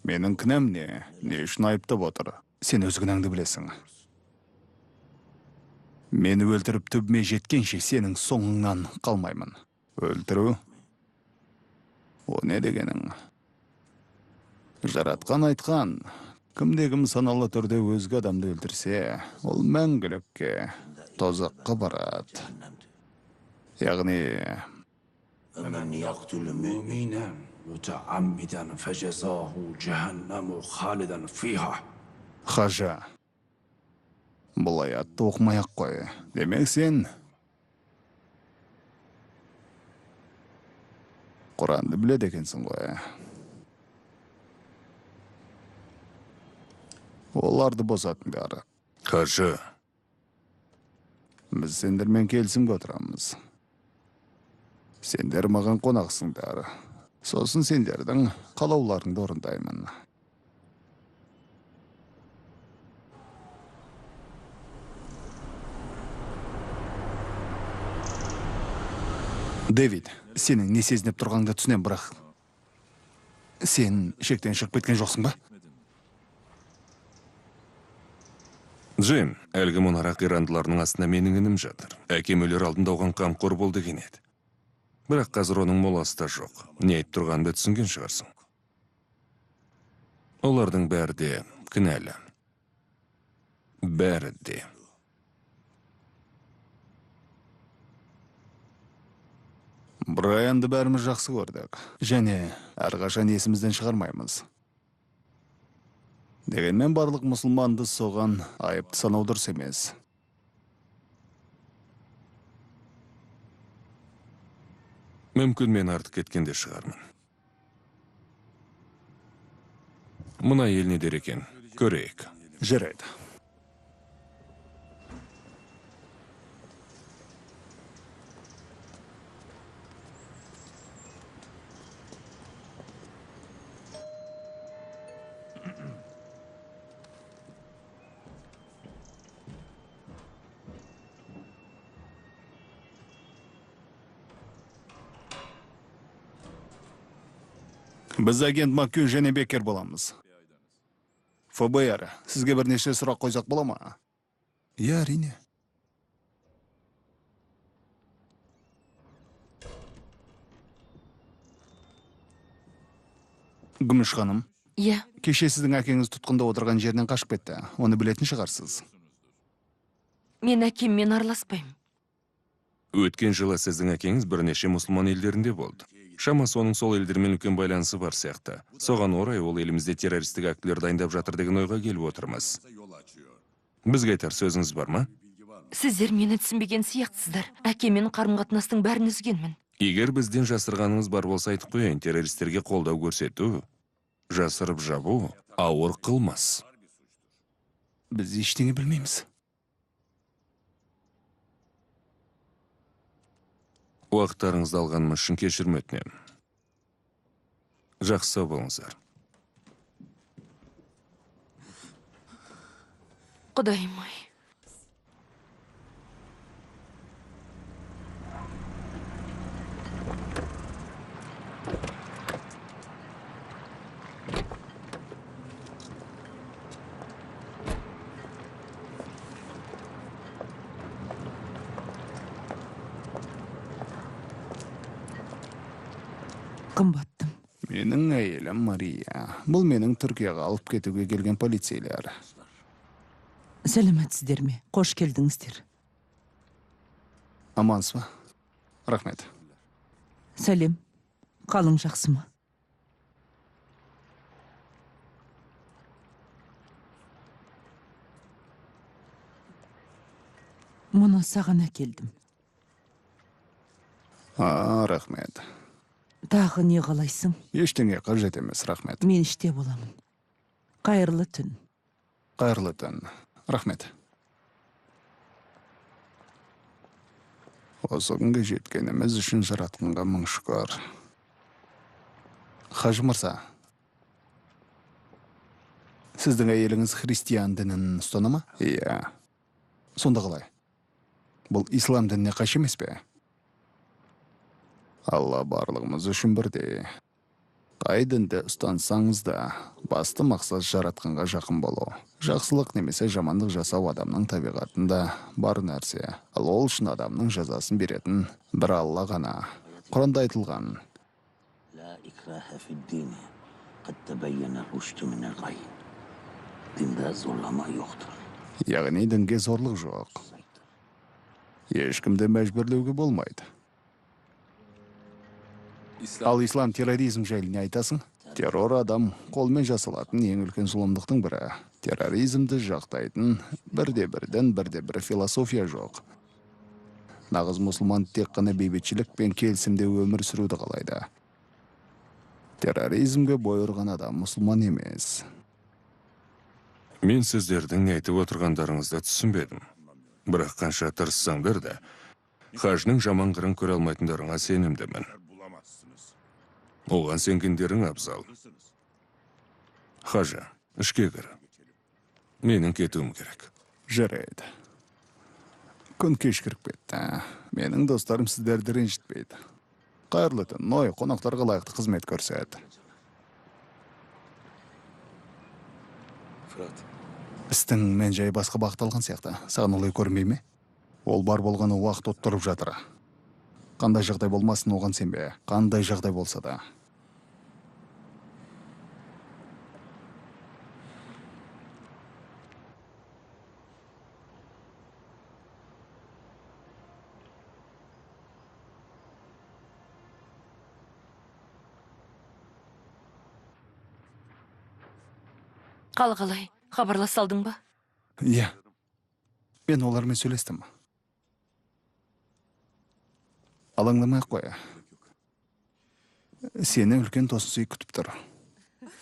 Менің кінәм не? Не үшін айыптап отыр? Сен өз кінәңді білесің. Мені өлтіріп түбіме жеткенше сенің соңыңнан қалмаймын. Өлтіру? О не дегенің? Жаратқан айтқан, кімде-кім саналы түрде өзге адамды өлтірсе, ол мәңгілікке, тозаққа барады. Яғни ومن يقتل مؤمنا متعمدا فجزاؤه جهنم خالدا فيها. Қажы, бұл аятты оқымай-ақ қой. Демек сен Құранды біледі екенсің ғой. Оларды босатыңдар. Қажы, біз сендермен келісімге отырамыз. Сендер маған қонақсыңдар. Сосын сендердің қалауларыңды орындаймын. Дэвид, сенің не сезініп тұрғаныңды түсінемін, бірақ сен шектен шығып кеткен жоқсың ба? Джим, әлгі мұнара қирандыларының астында менің інім жатыр. Әкем өлер алдында оған қамқор бол деген еді. Бірақ қазір оның моласы да жоқ. Не айтып тұрғанымды түсінген шығарсың. Олардың бәрі де кінәлі. Бәрі де. Брайанды бәріміз жақсы көрдік. Және әрқашан есімізден шығармаймыз. Дегенмен барлық мұсылманды соған айыпты санау дұрыс емес. Мүмкін мен артық кеткенде шығармын. Мына ел не дер екен? Көрейік. Жарайды. Біз агент Маккюн және Беккер боламыз. ФБР, сізге бірнеше сұрақ қойсақ бола ма? Иә, әрине. Күміш ханым. Иә. Кеше сіздің әкеңіз тұтқында отырған жерінен қашып кетті. Оны білетін шығарсыз. Мен әкеммен араласпаймын. Өткен жылы сіздің әкеңіз бірнеше мұсылман елдерінде болды. Шамасы оның сол елдермен үлкен байланысы бар сияқты. Соған орай ол елімізде террористік актілер дайындап жатыр деген ойға келіп отырмыз. Бізге айтар сөзіңіз бар ма? Сіздер мені түсінбеген сияқтысыздар. Әкеммен қарым-қатынастың бәрін үзгенмін. Егер бізден жасырғаныңыз бар болса айтып қояйын, террористерге қолдау көрсету, жасырып жабу ауыр қылмыс. Біз ештеңе білмейміз. Уақыттарыңызды алғаным үшін кешірім өтінемін. Жақсы, сау болыңыздар. Құдайым ай. Қымбаттым. Менің әйелім Мария. Бұл менің Түркияға алып кетуге келген полицейлер. Сәлеметсіздер ме? Қош келдіңіздер. Амансыз ба? Рахмет. Сәлем. Қалың жақсы ма? Мұны саған әкелдім. Рахмет. Тағы не қалайсың? Ештеңе қажет емес, рахмет. Мен іште боламын. Қайырлы түн. Қайырлы түн. Рахмет. Осы күнге жеткеніміз үшін жаратқанға мың шүкір. Хажы мырза, сіздің әйеліңіз христиан дінін ұстана ма? Иә. Сонда қалай? Бұл ислам дініне қайшы емес пе? Алла барлығымыз үшін бірдей. Қай дінді ұстансаңыз да, басты мақсат жаратқанға жақын болу. Жақсылық немесе жамандық жасау адамның табиғатында бар нәрсе. Ал ол үшін адамның жазасын беретін бір Алла ғана. Құранда айтылған. Яғни дінге зорлық жоқ. Ешкімді мәжбүрлеуге болмайды. Ал ислам терроризм жайлы не айтасың? Террор адам қолмен жасалатын ең үлкен зұлымдықтың бірі. Терроризмді жақтайтын бірде-бір дін, бірде-бір философия жоқ. Нағыз мұсылман тек қана бейбітшілік пен келісімде өмір сүруді қалайды. Терроризмге бой ұрған адам мұсылман емес. Мен сіздердің айтып отырғандарыңызды түсінбедім. Бірақ қанша тырыссаңдар да, хажының жаман қырын көре алмайтындарыңа сенімдімін. Оған сенгендерің абзал. Хажы, ішке кір. Менің кетуім керек. Жарайды. Күн кешкіріп кетті. Менің достарым сіздерді ренжітпейді. Қайырлы түн, Ной, қонақтарға лайықты қызмет көрсет. Істің мен жай басқа бағыт алған сияқты. Саған олай көрінбей ме? Ол бар болғаны уақыт оттырып жатыр. Қандай жағдай болмасын, оған сенбе. Қандай жағдай болса да. Қал қалай, хабарласа алдың ба? Иә. Мен олармен сөйлестім. Алаңдамай ақ қой. Сені үлкен тосын сый күтіп тұр.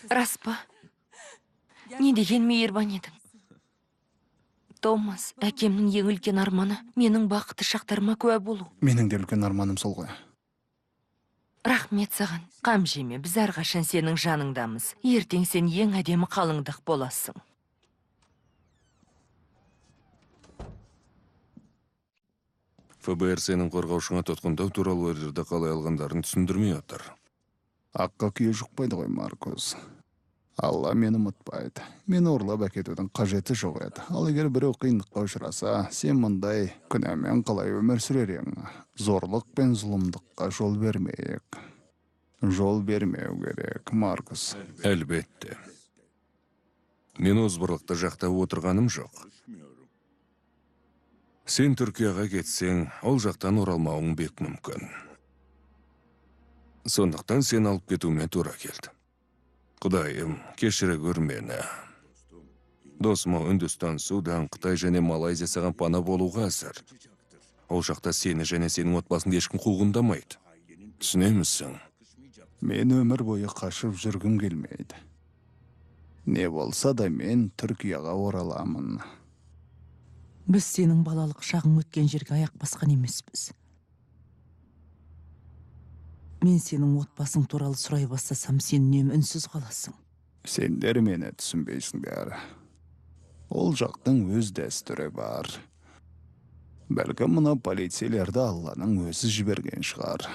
Рас па? Не деген мейірбан едің. Томас, әкемнің ең үлкен арманы менің бақытты шақтарыма куә болу. Менің де үлкен арманым сол ғой. Рахмет саған. Қам жеме, біз әрқашан сенің жаныңдамыз. Ертең сен ең әдемі қалыңдық боласың. ФБР сенің қорғаушыңа тұтқындау туралы ордерді қалай алғандарын түсіндірмей отыр. Аққа күйе жұқпайды ғой, Маркус. Алла мені ұмытпайды. Мені ұрлап әкетудің қажеті жоқ еді. Ал егер біреу қиындыққа ұшыраса, сен мұндай күнәмен қалай өмір сүрер ең? Зорлық пен зұлымдыққа жол бермейік. Жол бермеу керек, Маркус. Әлбетте. Мен озбырлықты жақтап отырғаным жоқ. Сен Түркияға кетсең, ол жақтан оралмауың бек мүмкін. Сондықтан сен алып кетуіме тура келді. Құдайым, кешіре көр мені. Досым, Үндістан, Судан, Қытай және Малайзия саған пана болуға әзір. Ол жақта сені және сенің отбасыңды ешкім қуғындамайды. Түсінемісің? Мен өмір бойы қашып жүргім келмейді. Не болса да мен Түркияға ораламын. Біз сенің балалық шағың өткен жерге аяқ басқан емеспіз. Мен сенің отбасың туралы сұрай бастасам, сен үнемі үнсіз қаласың. Сендер мені түсінбейсіңдер. Ол жақтың өз дәстүрі бар. Бәлкім мына полицейлерді Алланың өзі жіберген шығар.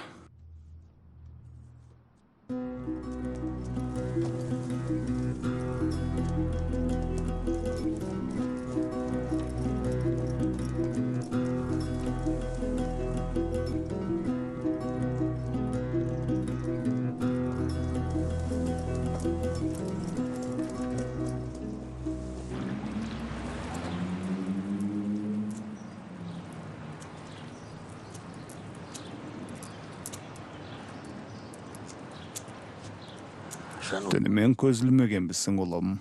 Түнімен көз ілмегенбісің, ұлым.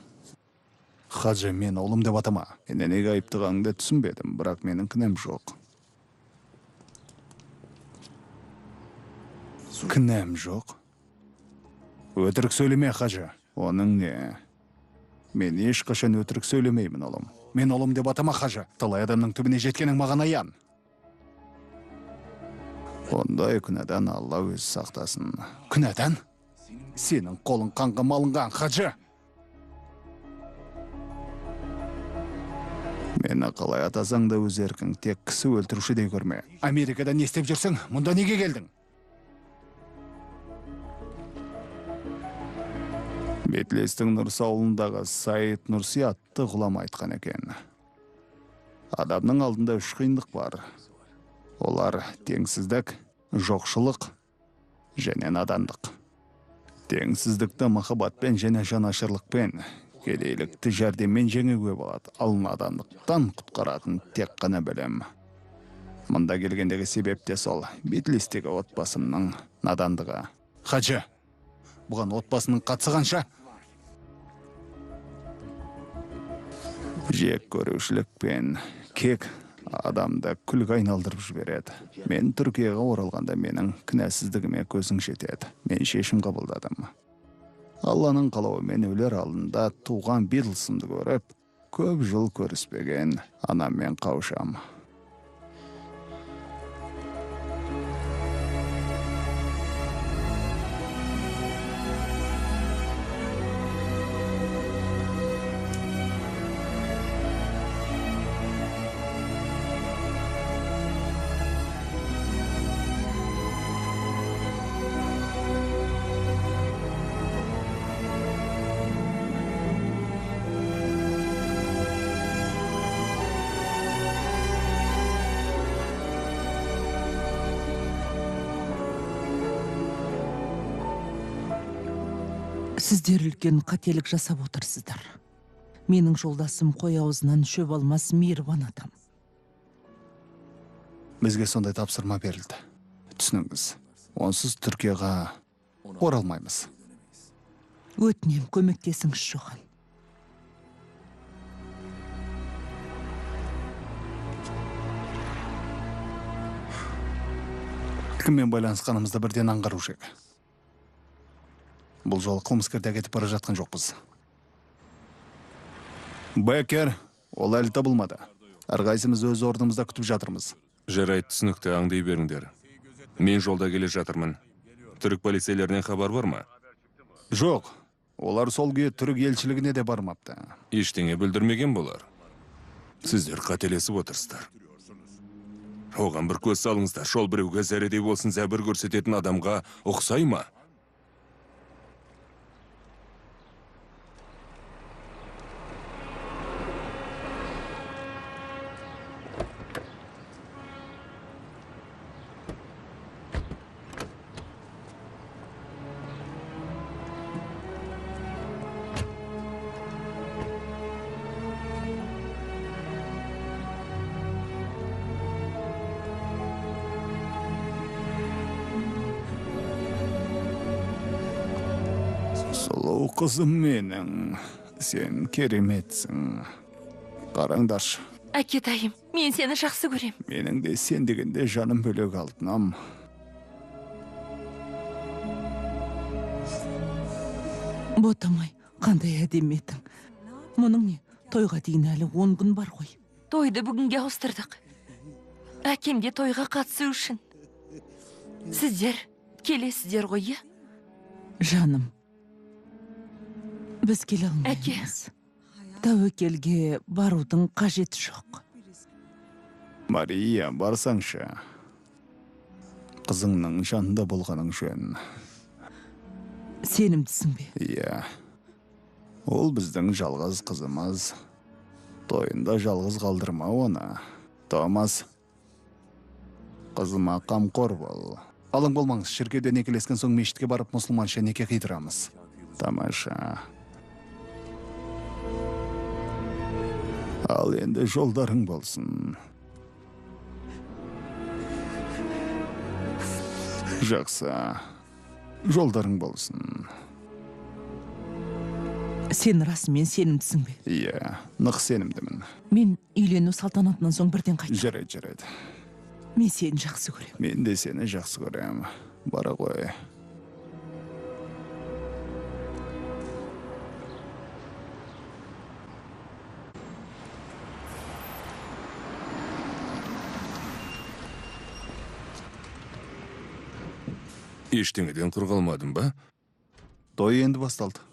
Хаджы, мен ұлым деп атама. Мені неге айыптағаныңды түсінбедім, бірақ менің кінәм жоқ. Кінәм жоқ? Өтірік сөйлеме, Хаджы. Оның не? Мен ешқашан өтірік сөйлемеймін, ұлым. Мен ұлым деп атама, Хаджы. Талай адамның түбіне жеткенің маған аян. Ондай күнәдан Алла өзі сақтасын. Күнәдан? Сенің қолың қанға малынған, Хаджы. Мені қалай атасаң да өз еркің, тек кісі өлтірушідей көрме. Америкада не істеп жүрсің? Мұнда неге келдің? Бетлестің Нұрсы ауылындағы Саид Нұрси атты ғұлама айтқан екен. Адамның алдында үш қиындық бар. Олар теңсіздік, жоқшылық және надандық. Теңсіздікті махаббатпен және жанашырлықпен, кедейлікті жәрдеммен жеңуге болады, ал надандықтан құтқаратын тек қана білім. Мұнда келгендегі себеп те сол, Бетлестегі отбасымның надандығы. Хаджы, бұған отбасының қатысы қанша? Жек көрушілік пен кек адамды күлге айналдырып жібереді. Мен Түркияға оралғанда менің кінәсіздігіме көзің жетеді. Мен шешім қабылдадым. Алланың қалауымен өлер алдында туған Битлсымды көріп, көп жыл көріспеген анаммен қауышам. Сіздер үлкен қателік жасап отырсыздар. Менің жолдасым қой аузынан шөп алмас мейірбан адам. Бізге сондай тапсырма берілді. Түсініңіз, онсыз Түркияға оралмаймыз. Өтінем, көмектесіңізші оған. Кіммен байланысқанымызды бірден аңғару керек. Бұл жолы қылмыскерді әкетіп бара жатқан жоқпыз. Бекер, ол әлі табылмады. Әрқайсымыз өз орнымызда күтіп жатырмыз. Жарайды, түсінікті, аңдай беріңдер. Мен жолда келе жатырмын. Түрік полицейлерінен хабар бар ма? Жоқ, олар сол күйі түрік елшілігіне де бармапты. Ештеңе бүлдірмеген болар. Сіздер қателесіп отырсыздар. Оған бір көз салыңыздар. Шол біреуге зәредей болсын зәбір көрсететін адамға ұқсай ма? Сұлу қызым менің, сен кереметсің. Қараңдаршы. Әкетайым, мен сені жақсы көрем. Менің де сен дегенде жаным бөлек алтыным. Ботамай, қандай әдемі едің. Мұның не, тойға дейін әлі 10 күн бар ғой. Тойды бүгінге ауыстырдық. Әкем де тойға қатысу үшін. Сіздер келесіздер ғой, е? Жаным, біз келе алмаймыз. Тәуекелге барудың қажеті жоқ. Мария, барсаңшы. Қызыңның жанында болғаның жөн. Сенімдісің бе? Иә. Ол біздің жалғыз қызымыз. Тойында жалғыз қалдырма оны. Томас, қызыма қамқор бол. Алаң болмаңыз, шіркеуде некелескен соң мешітке барып мұсылманша неке қидырамыз. Тамаша. Ал енді жолдарың болсын. Жақсы. Жолдарың болсын. Сен расымен сенімдісің бе? Иә, нық сенімдімін. Мен үйлену салтанатынан соң бірден қайтамын. Жарайды, жарайды. Мен сені жақсы көремін. Мен де сені жақсы көремін. Бара ғой. Ештеңеден құр қалмадым ба? Той енді басталды.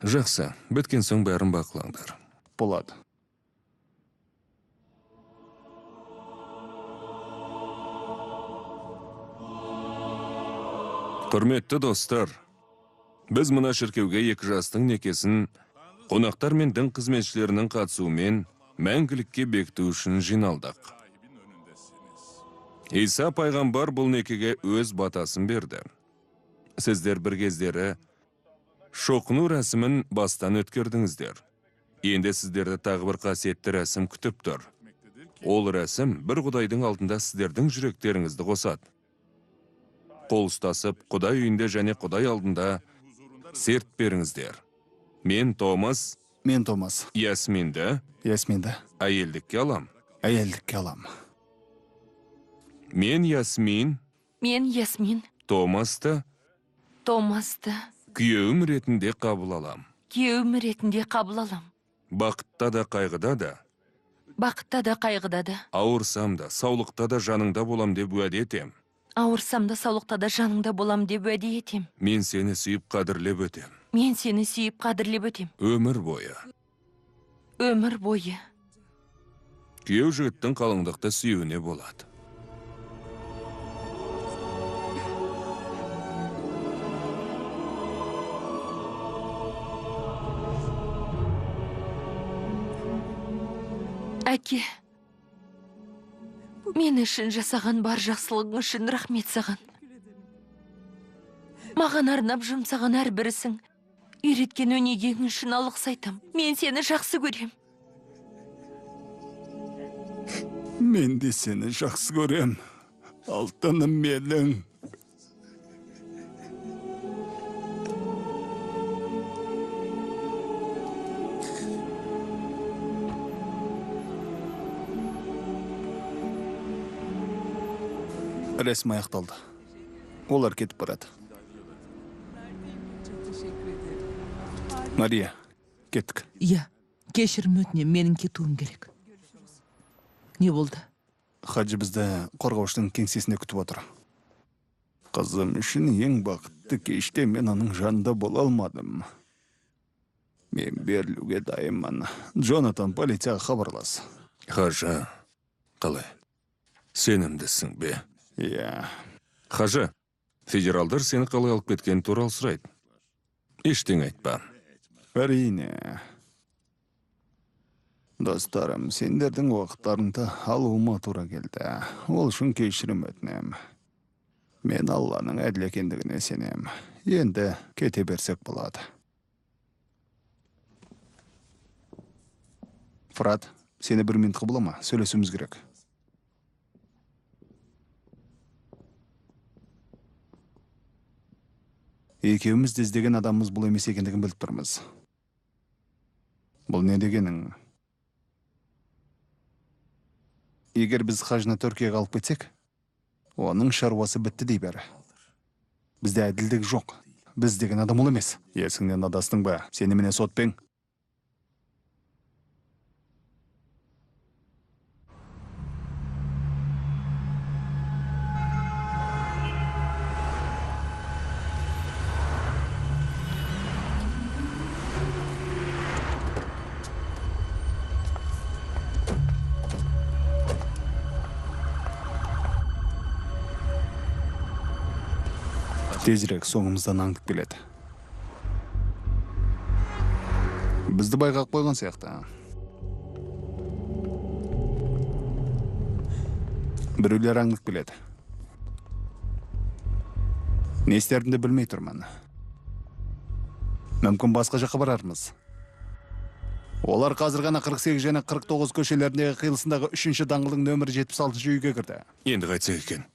Жақсы, біткен соң бәрін бақылаңдар. Болады. Құрметті достар, біз мына шіркеуге екі жастың некесін қонақтар мен дін қызметшілерінің қатысуымен мәңгілікке бекіту үшін жиналдық. Иса пайғамбар бұл некеге өз батасын берді. Сіздер бір кездері шоқыну рәсімін бастан өткердіңіздер. Енді сіздерді тағы бір қасиетті рәсім күтіп тұр. Ол рәсім бір Құдайдың алдында сіздердің жүректеріңізді қосады. Қол ұстасып, Құдай үйінде және Құдай алдында серт беріңіздер. Мен Томас. Мен Томас. Ясминді. Ясминді. Әйелдікке алам. Әйелдікке алам. Мен Ясмин. Мен Ясмин. Томасты. Томасты. Күйеуім ретінде қабыл алам. Күйеуім ретінде қабыл алам. Бақытта да қайғыда да. Бақытта да қайғыда да. Ауырсам да, саулықта да жаныңда болам деп уәде етем. Ауырсам да, саулықта да жаныңда болам деп уәде етем. Мен сені сүйіп қадірлеп өтем. Мен сені сүйіп қадірлеп өтем. Өмір бойы. Өмір бойы. Күйеу жігіттің қалыңдықты сүюіне болады. Әке, мен үшін жасаған бар жақсылығың үшін рахмет саған. Маған арнап жұмсаған әрбір ісің, үйреткен өнегең үшін алғыс айтам. Мен сені жақсы көрем. Мен де сені жақсы көрем, алтыным менің. Рәсім аяқталды. Олар кетіп барады. Мария, кеттік. Иә, кешірім өтінемін, менің кетуім керек. Не болды? Хаджи бізді қорғаушының кеңсесінде күтіп отыр. Қызым үшін ең бақытты кеште мен оның жанында бола алмадым. Мен берілуге дайынмын. Джонатан, полицияға хабарлас. Хажы, қалай? Сенімдісің бе? Иә. Хажы, федералдар сені қалай алып кеткені туралы сұрайды. Ештеңе айтпа. Әрине. Достарым, сендердің уақыттарыңды алуыма тура келді. Ол үшін кешірім өтінем. Мен Алланың әділ екендігіне сенем. Енді кете берсек болады. Фрат, сені бір минутқа бола ма? Сөйлесуіміз керек. Екеуміз де іздеген адамымыз бұл емес екендігін біліп тұрмыз. Бұл не дегенің? Егер біз Хажыны Түркияға алып кетсек, оның шаруасы бітті дей бәрі. Бізде әділдік жоқ. Біз деген адам ол емес. Есіңнен адастың ба? Сені менен сотпен. Тезірек соңымыздан аңдып келеді. Бізді байқап қойған сияқты. Біреулер аңдып келеді. Не істерімді білмей тұрмын. Мүмкін басқа жаққа барармыз. Олар қазір ғана 48 және 49 көшелеріндегі қиылысындағы 3-ші даңғылдың нөмірі 76-шы үйге кірді. Енді қайтсек екен?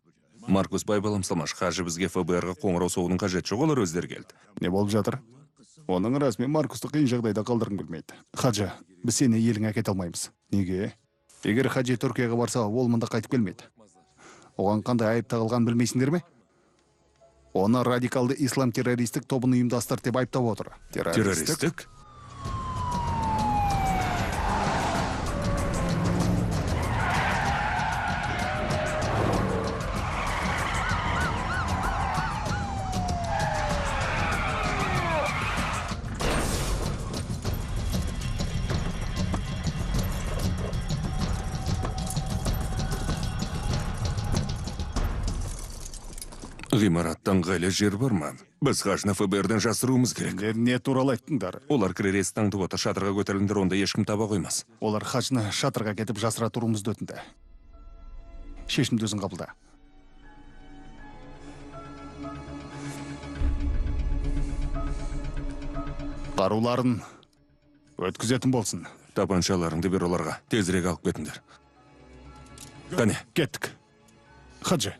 Маркус, байбалам салмаш, Хажы бізге ФБР-ға қоңырау соғудың қажеті жоқ, олар өздері келді. Не болып жатыр? Оның рас, мен Маркусты қиын жағдайда қалдырғым келмейді. Хаджи, біз сені еліңе әкете алмаймыз. Неге? Егер Хаджи Түркияға барса, ол мұнда қайтып келмейді. Оған қандай айып тағылғанын білмейсіңдер ме? Оны радикалды ислам террористік тобын ұйымдастырды деп айыптап отыр. Террористік? Ғимараттан ыңғайлы жер бар ма? Біз Хажыны ФБР-ден жасыруымыз керек. Сендер не туралы айттыңдар? Олар кірер есікті аңдып отыр, шатырға көтеріліңдер, онда ешкім таба қоймас. Олар Хажыны шатырға кетіп жасыра тұруымызды өтінді. Шешімді өзің қабылда. Қаруларын өткізетін болсын. Тапаншаларыңды бер оларға, тезірек алып кетіңдер. Қане? Кеттік. Хаджи.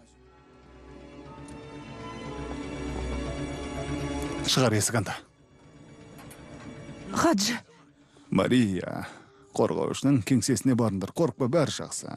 Шығар есік анда. Хаджи. Мария, қорғаушының кеңсесіне барыңдар. Қорықпа, бәрі жақсы.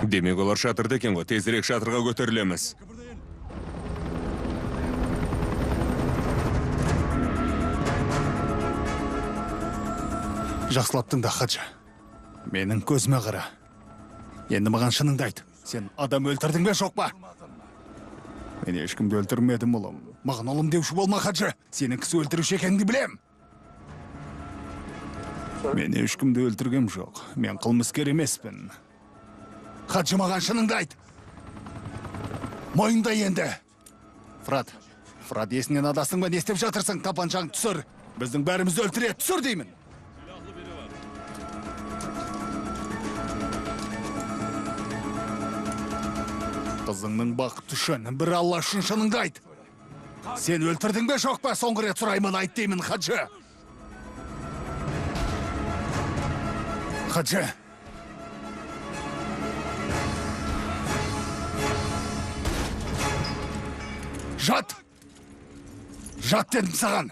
Демек, олар шатырда екен ғой, тезірек шатырға көтерілеміз. Жақсылап тыңда, Хаджи. Менің көзіме қара. Енді маған шыныңды айт. Сен адам өлтірдің бе, жоқ па? Мен ешкімді өлтірмедім, ұлым. Маған ұлым деуші болма, Хаджи. Сенің кісі өлтіруші екеніңді білем. Мен ешкімді өлтіргем жоқ. Мен қылмыскер емеспін. Хаджи, маған шыныңды айт. Мойында енді. Фрат, Фрат, есіңнен адастың ба? Не істеп жатырсың? Тапаншаңды түсір. Біздің бәрімізді өлтіреді. Түсір деймін. Қызыңның бақыты үшін, бір Алла үшін шыныңды айт. Сен өлтірдің бе, жоқ па? Соңғы рет сұраймын, айт деймін, Хаджи. Хаджи. Жат! Жат дедім саған!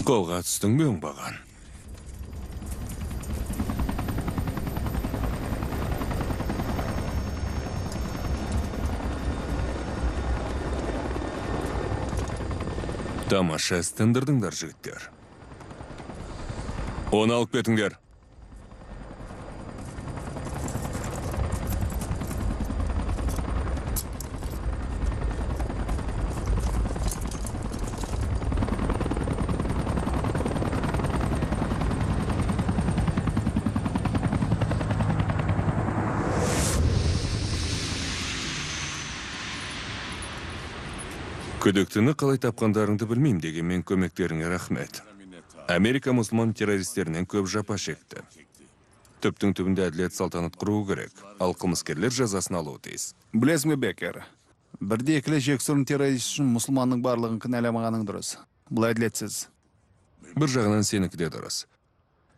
Қолға түстің бе, оңбаған? Тамаша іс тындырдыңдар, жігіттер. Оны алып кетіңдер. Күдіктіні қалай тапқандарыңды білмеймін, дегенмен көмектеріңе рахмет. Америка мұсылман террористерінен көп жапа шекті. Түптің түбінде әділет салтанат құруы керек, ал қылмыскерлер жазасын алуы тиіс. Білесің бе, Бекер, бірде екілі жексұрын террорист үшін мұсылманның барлығын кінәламағаның дұрыс. Бұл әділетсіз. Бір жағынан сенікі де дұрыс.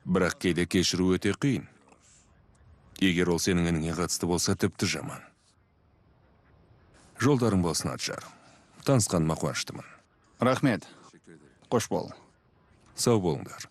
Бірақ кейде кешіру өте қиын. Егер ол сенің ініңе қатысты болса, тіпті жаман. Жолдарың болсын, Аджар. Танысқаныма қуаныштымын. Рахмет. Қош бол. Сау болыңдар.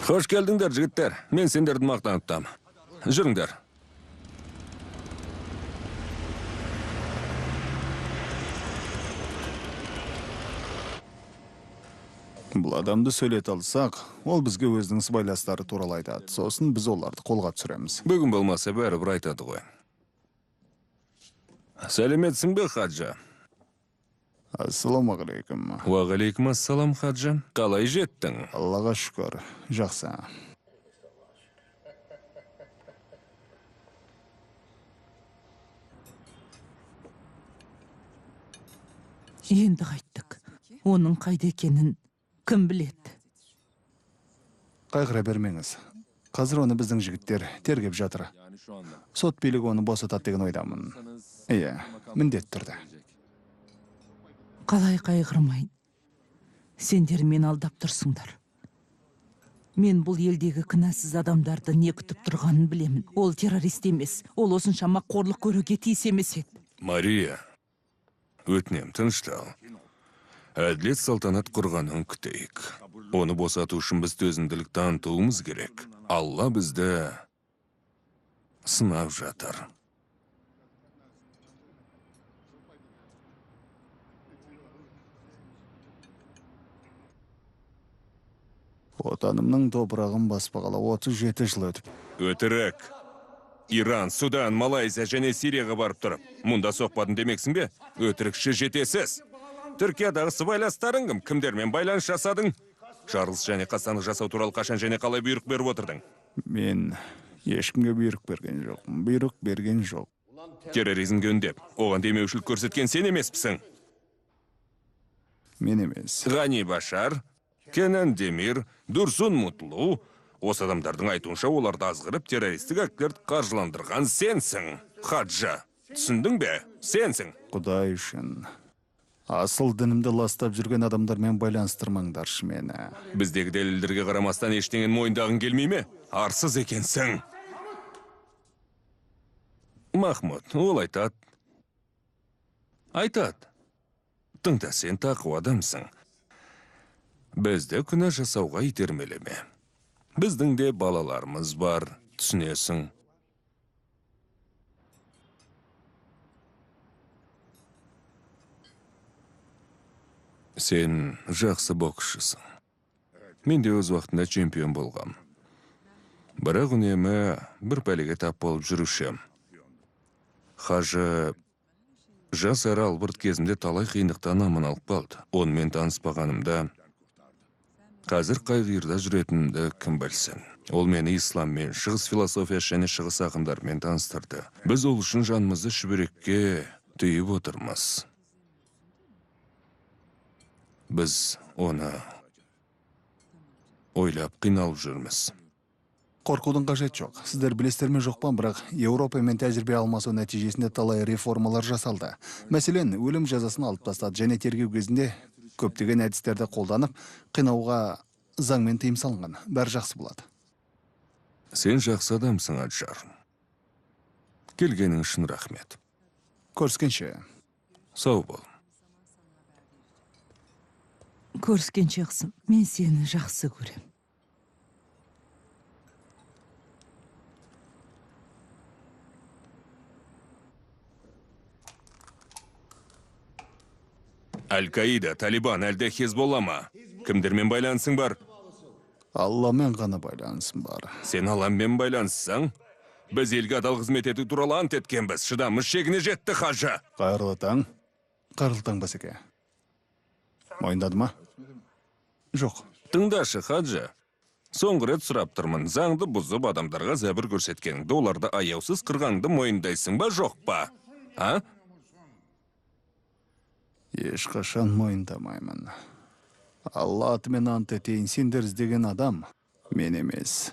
Қош келдіңдер, жігіттер. Мен сендерді мақтаныптам. Жүріңдер. Бұл адамды сөйлете алсақ, ол бізге өзінің сыбайластары туралы айтады. Сосын біз оларды қолға түсіреміз. Бүгін болмаса бәрібір айтады ғой. Сәлеметсің бе, Хаджа? Ассалаумағалейкум. Уағалейкум ассалам, Хаджа. Қалай жеттің? Аллаға шүкір, жақсы. Енді қайттік. Оның қайда екенін кім біледі? Қайғыра бермеңіз. Қазір оны біздің жігіттер тергеп жатыр. Сот билігі оны босатады деген ойдамын. Иә, міндетті түрде. Қалай қайғырмайын? Сендер мені алдап тұрсыңдар. Мен бұл елдегі кінәсіз адамдарды не күтіп тұрғанын білемін. Ол террорист емес. Ол осыншама қорлық көруге тиіс емес еді. Мария, өтінем, тыныштал. Әділет салтанат құрғанын күтейік. Оны босату үшін біз төзімділік танытуымыз керек. Алла бізді сынап жатыр. Отанымның топырағын баспағалы 37 жыл өтіп. Өтірік. Иран, Судан, Малайзия және Сирияға барып тұрып, мұнда соқпадым демексің бе? Өтірікші жетесіз. Түркиядағы сыбайластарың кім? Кімдермен байланыс жасадың? Жарылыс және қастандық жасау туралы қашан және қалай бұйрық беріп отырдың? Мен ешкімге бұйрық берген жоқпын. Бұйрық берген жоқ. Терроризмге үндеп, оған демеушілік көрсеткен сен емеспісің? Мен емес. Ғани Башар, Кенан Демир, Дурсун Мутлу. Осы адамдардың айтуынша оларды азғырып террористік актілерді қаржыландырған сенсің. Хаджа, түсіндің бе? Сенсің. Құдай үшін. Асыл дінімді ластап жүрген адамдармен байланыстырмаңдаршы мені. Біздегі дәлелдерге қарамастан ештеңені мойындағың келмей ме? Арсыз екенсің. Махмұд, ол айтады. Айтады. Тыңда, сен тақуа адамсың. Бізді күнә жасауға итермелеме. Біздің де балаларымыз бар, түсінесің. Сен жақсы боксшысың. Мен де өз уақытында чемпион болғам. Бірақ үнемі бір пәлеге тап болып жүруші. Хажы жас әрі албырт кезімде талай қиындықтан аман алып қалды. Онымен таныспағанымда қазір қай қиырда жүретінімді кім білсін. Ол мені исламмен, шығыс философиясы және шығыс ақындарымен таныстырды. Біз ол үшін жанымызды шүберекке түйіп отырмыз. Біз оны ойлап қиналып жүрміз. Қорқудың қажеті жоқ. Сіздер білесіздер ме жоқ па, бірақ Еуропамен тәжірибе алмасу нәтижесінде талай реформалар жасалды. Мәселен, өлім жазасын алып тастады және тергеу кезінде көптеген әдістерді қолданып, қинауға заңмен тыйым салынған. Бәрі жақсы болады. Сен жақсы адамсың, Аджар. Келгенің үшін рахмет. Көріскенше. Сау бол. Көріскенше, қызым. Мен сені жақсы көрем. Аль-Каида, Талибан, әлде Хезболла ма? Кімдермен байланысың бар? Алламен ғана байланысым бар. Сен Алламен байланыссаң, біз елге адал қызмет ету туралы ант еткенбіз. Шыдамымыз шегіне жетті, Хажы. Қайырлы таң. Қайырлы таң, Басеке. Мойындады ма? Жоқ. Тыңдашы, Хаджы. Соңғы рет сұрап тұрмын. Заңды бұзып адамдарға зәбір көрсеткеніңді, оларды аяусыз қырғаныңды мойындайсың ба, жоқ па? А? Ешқашан мойындамаймын. Алла атымен ант етейін, сендер іздеген адам мен емес.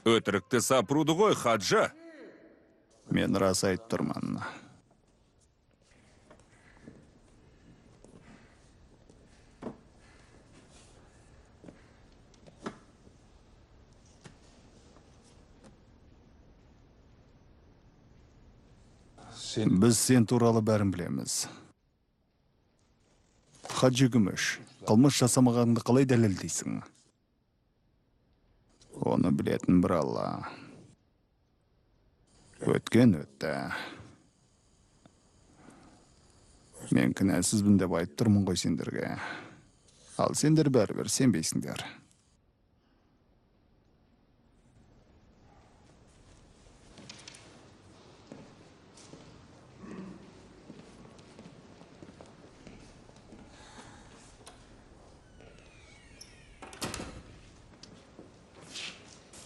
Өтірікті сапыруды ғой, Хаджа. Мен рас айтып тұрмын. Біз сен туралы бәрін білеміз. Хаджи Күміш, қылмыс жасамағаныңды қалай дәлелдейсің? Оны білетін бір Алла. Өткен өтті. Мен кінәсізбін деп айтып тұрмын ғой сендерге. Ал сендер бәрібір сенбейсіңдер.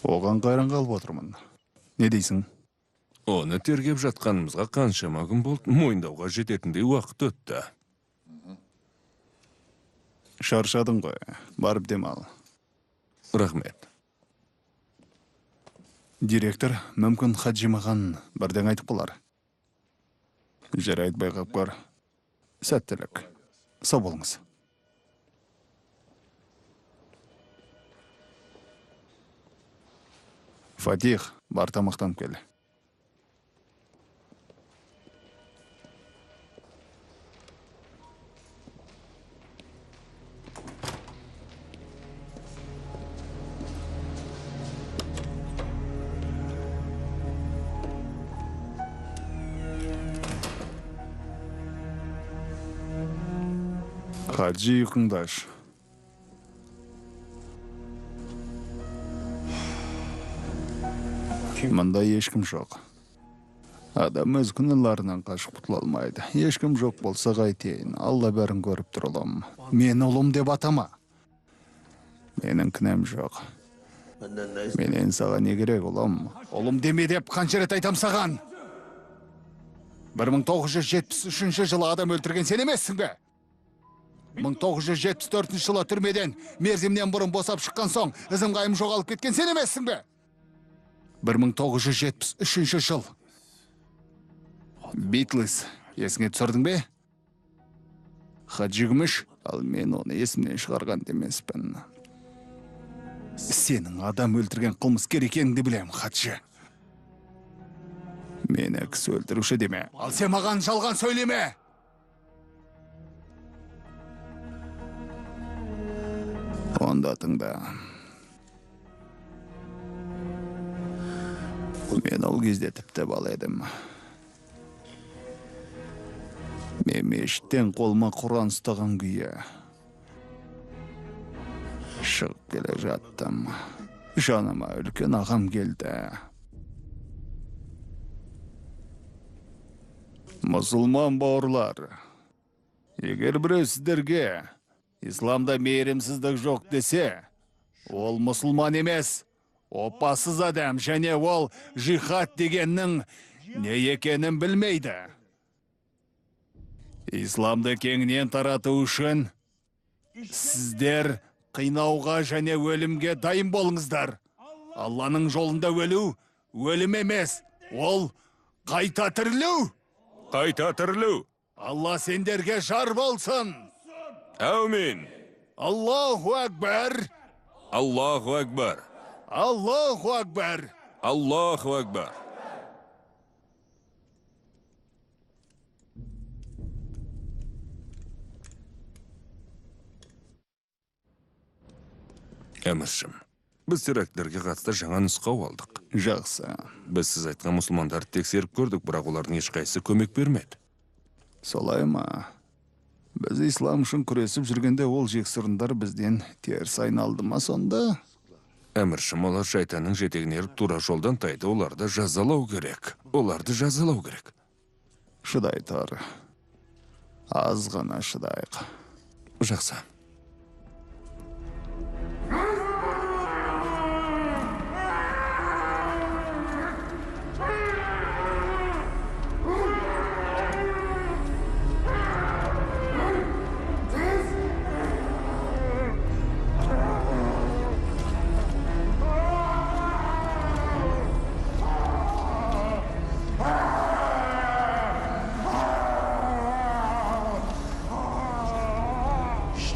Оған қайран қалып отырмын. Не дейсің? Оны тергеп жатқанымызға қаншама күн болды, мойындауға жететіндей уақыт өтті. Шаршадың ғой, барып демал. Рахмет. Директор, мүмкін Хаджи маған бірдеңе айтып қалар. Жарайды, байқап көр. Сәттілік. Сау болыңыз. Фатих, бар тамақтанып кел. Хаджи, ұйқыңды аш. Мында ешкім жоқ. Адам өз күнәларынан қашып құтыла алмайды. Ешкім жоқ болса қайтейін. Алла бәрін көріп тұр, ұлым. Мені ұлым деп атама. Менің кінәм жоқ. Менен саған не керек, ұлым? Ұлым деме деп қанша рет айтам саған? 1973 жылы адам өлтірген сен емессің бе? 1974 жылы түрмеден мерзімнен бұрын босап шыққан соң ізім қайым жоғалып кеткен сен емессің бе? 1973 жыл. Битлз, есіңе түсірдің бе? Хаджи Күміш, ал мен оны есімнен шығарған демеспін. Сенің адам өлтірген қылмыскер екеніңді білемін, Хаджи. Мені кісі өлтіруші деме. Ал сен маған жалған сөйлеме! Онда тыңда. Мен ол кезде тіпті бала едім. Мен мешіттен қолыма Құран ұстаған күйі шығып келе жаттым. Жаныма үлкен ағам келді. Мұсылман бауырлар, егер біреу сіздерге исламда мейірімсіздік жоқ десе, ол мұсылман емес, опасыз адам және ол жихад дегеннің не екенін білмейді. Исламды кеңінен тарату үшін сіздер қинауға және өлімге дайын болыңыздар. Алланың жолында өлу, өлім емес, ол қайта тірілу. Қайта тірілу. Алла сендерге жар болсын. Әумин. Аллаху акбар. Аллаху акбар. Аллаху акбар. Аллаху акбар. Әміршім, біз терактілерге қатысты жаңа нұсқау алдық. Жақсы. Біз сіз айтқан мұсылмандарды тексеріп көрдік, бірақ олардың ешқайсысы көмек бермеді. Солай ма? Біз ислам үшін күресіп жүргенде ол жексұрындар бізден теріс айналды ма сонда? Әміршім, олар шайтанның жетегіне еріп тура жолдан тайды, оларды жазалау керек. Оларды жазалау керек. Шыдай тұр. Аз ғана шыдайық. Жақсы.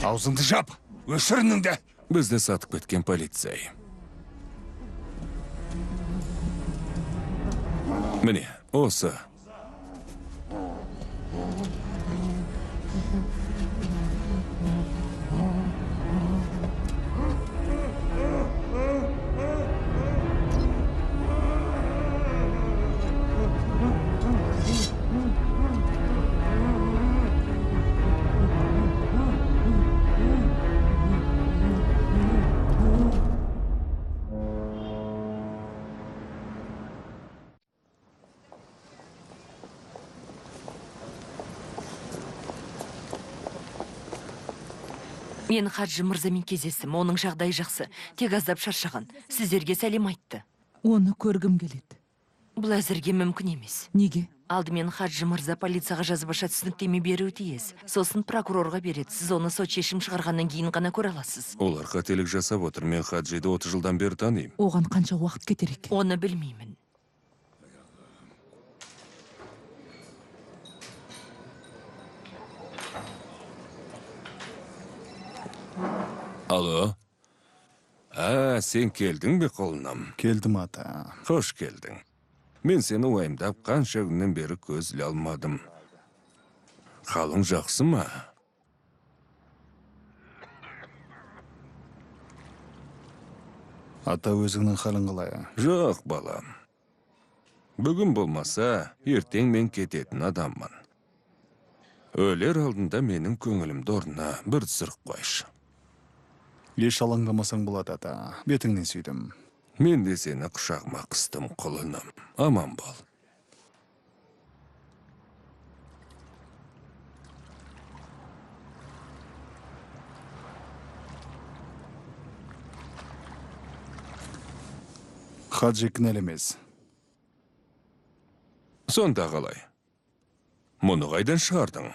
Аузыңды жап, өшір үніңді. Бізді сатып кеткен полицай. Міне, осы. Мен Хаджи мырзамен кездестім, оның жағдайы жақсы, тек аздап шаршаған. Сіздерге сәлем айтты. Оны көргім келеді. Бұл әзірге мүмкін емес. Неге? Алдымен Хаджи мырза полицияға жазбаша түсініктеме беруі тиіс. Сосын прокурорға береді. Сіз оны сот шешім шығарғаннан кейін ғана көре аласыз. Олар қателік жасап отыр. Мен Хаджиді 30 жылдан бері танимын. Оған қанша уақыт кетер екен? Оны білмеймін. Алло. А, сен келдің бе, құлыным? Келдім, ата. Қош келдің. Мен сені уайымдап қанша күннен бері көз іле алмадым. Қалың жақсы ма? Ата, өзіңнің халің қалай? Жоқ, балам. Бүгін болмаса, ертең мен кететін адаммын. Өлер алдында менің көңілімді орнына бір түсіріп қойшы. Еш алаңдамасаң болады, ата. Бетіңнен сүйдім. Мен де сені құшағыма қыстым, құлыным. Аман бол. Хаджи кінәлі емес. Сонда қалай? Мұны қайдан шығардың?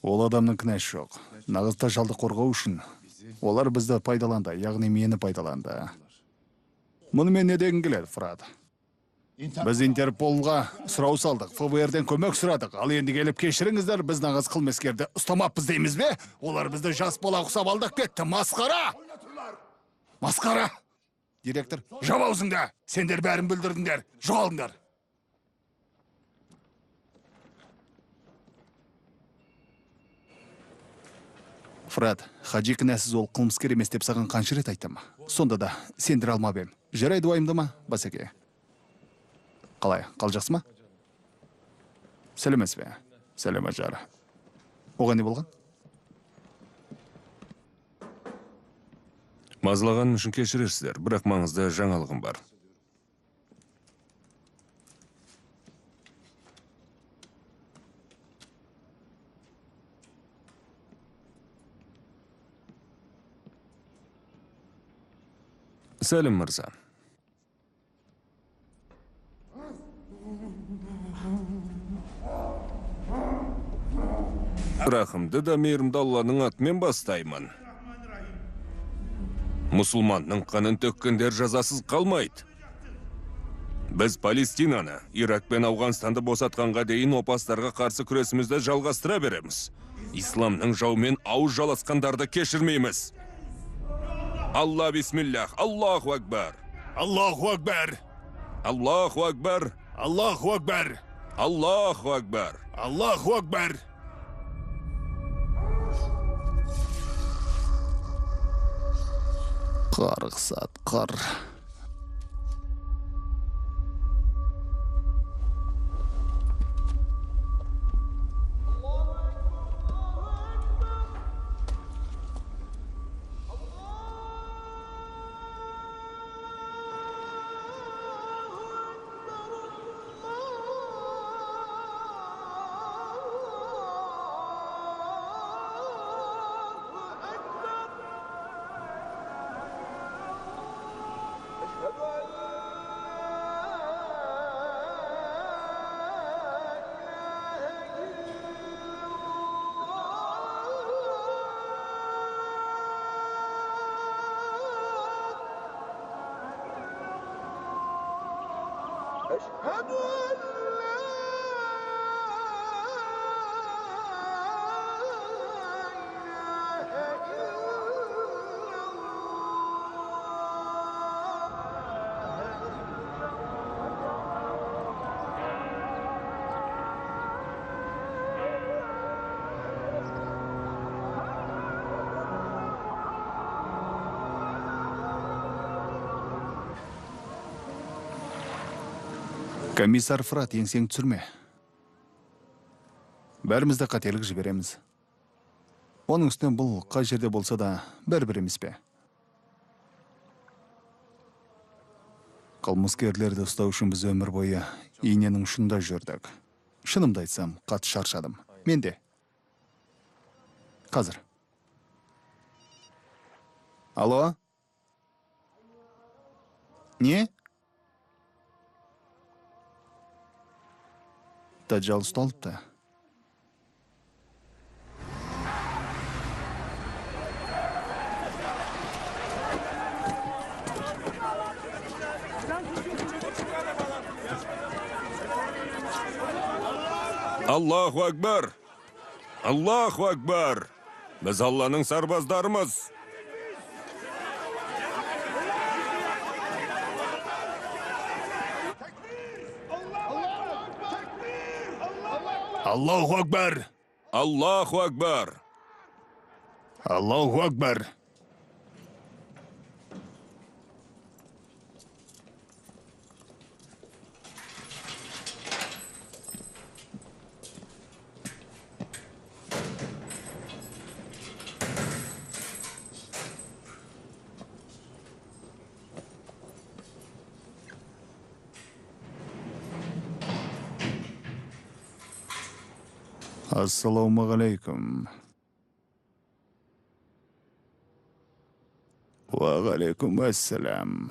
Ол адамның кінәсі жоқ. Нағыз тажалды қорғау үшін олар бізді пайдаланды, яғни мені пайдаланды. Мұнымен не дегің келеді, Фрат? Біз Интерполға сұрау салдық, ФБР-ден көмек сұрадық. Ал енді келіп кешіріңіздер, біз нағыз қылмыскерді ұстамаппыз дейміз бе? Олар бізді жас бала ұқсап алдап кетті. Масқара! Масқара! Директор, жап аузыңды! Сендер бәрін бүлдірдіңдер, жоғалыңдар! Фрат, Хаджи кінәсіз, ол қылмыскер емес деп саған қанша рет айттым. Сонда да сендіре алмап ем. Жарайды, уайымдама, Басеке. Қалай, қал жақсы ма? Сәлеметсіз бе? Сәлем, Ажар. Оған не болған? Мазалағаным үшін кешірерсіздер, бірақ маңызды жаңалығым бар. Сәлем, мырза. Рахымды да мейірімді Алланың атымен бастаймын. Мұсылманның қанын төккендер жазасыз қалмайды. Біз Палестинаны, Ирак пен Ауғанстанды босатқанға дейін опастарға қарсы күресімізді жалғастыра береміз. Исламның жауымен ауыз жаласқандарды кешірмейміз. Алла бисмиллах, Аллаху акбар. Аллаху акбар. Аллаху акбар. Аллаху акбар. Аллаху акбар. Аллаху акбар. Қарғыс атқыр. Комиссар Фрат, еңсең түсірме. Бәріміз де қателік жібереміз. Оның үстіне бұл қай жерде болса да бәрібір емес пе? Қылмыскерлерді ұстау үшін біз өмір бойы иненің ұшында жүрдік. Шынымды айтсам, қатты шаршадым. Мен де. Қазір. Алло? Не? Дәджал ұсталыпты. Аллаху акбар! Аллаху акбар! Біз Алланың сарбаздарымыз. Аллаху акбар! Аллаху акбар! Аллаху акбар! Ассалаумағалейкум. Уағалейкум ассалам.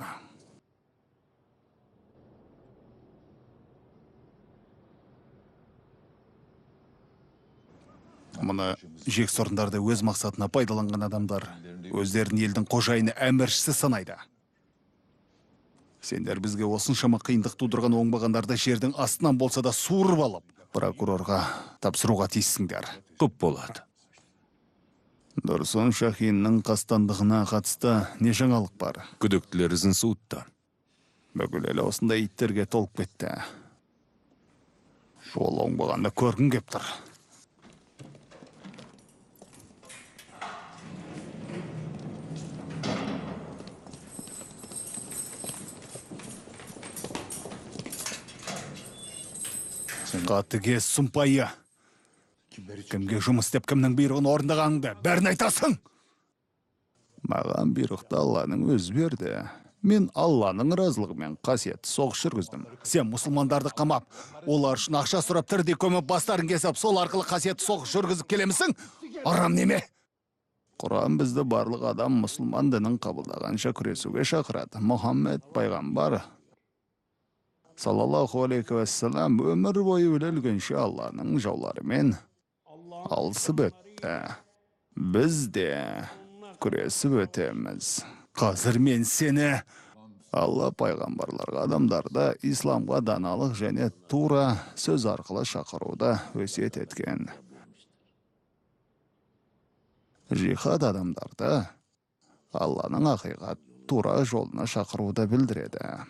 Мұны жексұрындарды өз мақсатына пайдаланған адамдар өздерін елдің қожайыны, әміршісі санайды. Сендер бізге осыншама қиындық тудырған оңбағандарды жердің астынан болса да суырып алып, прокурорға тапсыруға тиіссіңдер. Құп болады. Дұрсын Шахиннің қастандығына қатысты не жаңалық бар? Күдіктілер ізін суытты. Бүкіл ел осындай иттерге толып кетті. Ол оңбағанды көргім кеп тұр. Қатыгез сұмпайы. Кімге жұмыс істеп, кімнің бұйрығын орындағаныңды бәрін айтасың. Маған бұйрықты Алланың өзі берді. Мен Алланың разылығымен қасиетті соғыс жүргіздім. Сен мұсылмандарды қамап, олар үшін ақша сұрап, тірідей көміп, бастарын кесіп, сол арқылы қасиетті соғыс жүргізіп келемісің? Арам неме? Құран бізді барлық адам мұсылман дінін қабылдағанша күресуге шақырады. Мұхаммед пайғамбар саллаллаху алейхи уассалам өмір бойы өле-өлгенше Алланың жауларымен алысып өтті. Біз де күресіп өтеміз. Қазір мен сені Алла пайғамбарларға адамдарды исламға даналық және тура сөз арқылы шақыруды өсиет еткен. Жихад адамдарды Алланың ақиқат тура жолына шақыруды білдіреді.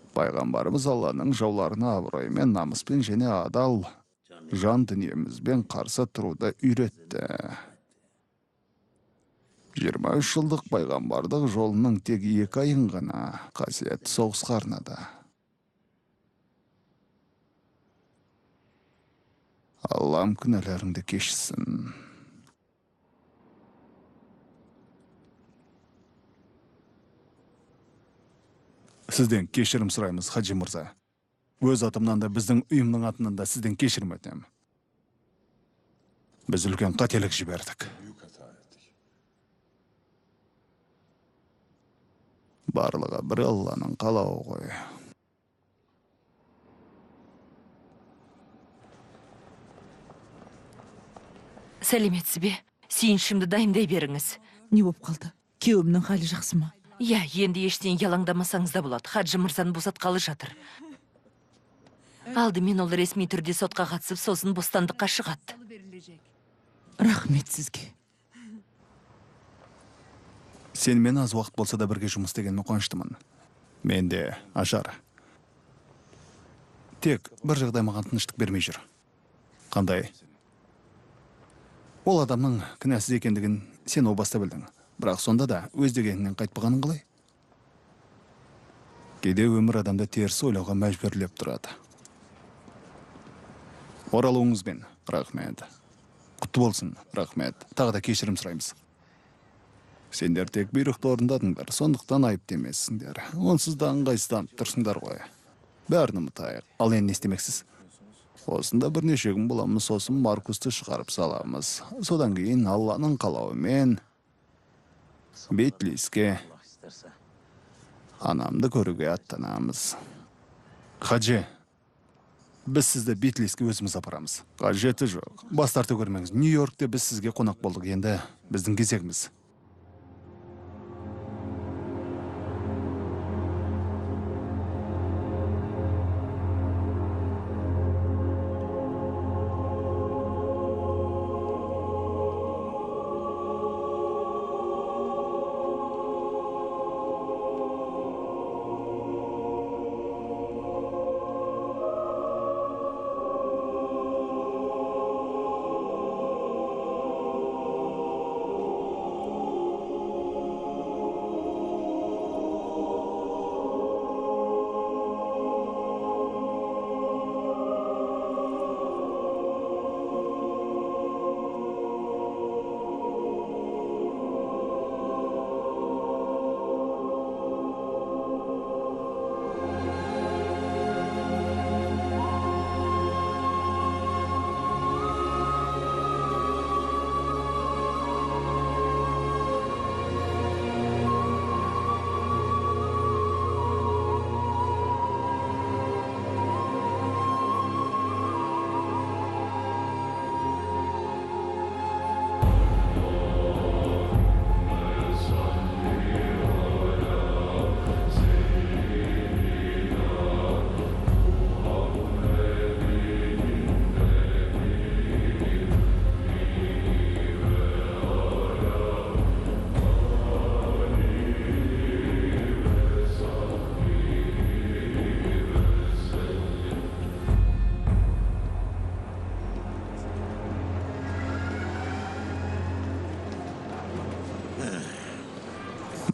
Пайғамбарымыз Алланың жауларына абыроймен, намыспен және адал жан дүниемізбен қарсы тұруды үйретті. 23 жылдық пайғамбарлық жолының тек 2 айын ғана қасиетті соғысқа арнады. Аллам күнәларыңды кешсін. Сізден кешірім сұраймыз, Хаджи мырза. Өз атымнан да, біздің ұйымның атынан да сізден кешірім өтінемін. Біз үлкен қателік жібердік. Барлығы бір Алланың қалауы ғой. Сәлеметсіз бе? Сүйіншімді дайындай беріңіз. Не болып қалды? Күйеуімнің халі жақсы ма? Иә, енді ештеңеге алаңдамасаңыз да болады. Хаджи мырзаны босатқалы жатыр. Алдымен ол ресми түрде сотқа қатысып, сосын бостандыққа шығады. Рахмет сізге. Сенімен аз уақыт болса да бірге жұмыс істегеніме қуаныштымын. Мен де Ажар. Тек бір жағдай маған тыныштық бермей жүр. Қандай? Ол адамның кінәсіз екендігін сен о баста білдің. Бірақ сонда да өз дегеніңнен қайтпағаның қалай? Кейде өмір адамды теріс ойлауға мәжбүрлеп тұрады. Оралуыңызбен, рахмет. Құтты болсын, рахмет. Тағы да кешірім сұраймыз. Сендер тек бұйрықты орындадыңдар, сондықтан айыпты емессіңдер. Онсыз да ыңғайсызданып тұрсыңдар ғой. Бәрін ұмытайық. Ал енді не істемексіз? Осында бірнеше күн боламыз, сосын Маркусты шығарып саламыз. Содан кейін Алланың қалауымен Бетлиске анамды көруге аттанамыз. Хаджи, біз сізді Бетлиске өзіміз апарамыз. Қажеті жоқ. Бас тарта көрмеңіз. Нью-Йоркте біз сізге қонақ болдық. Енді біздің кезегіміз.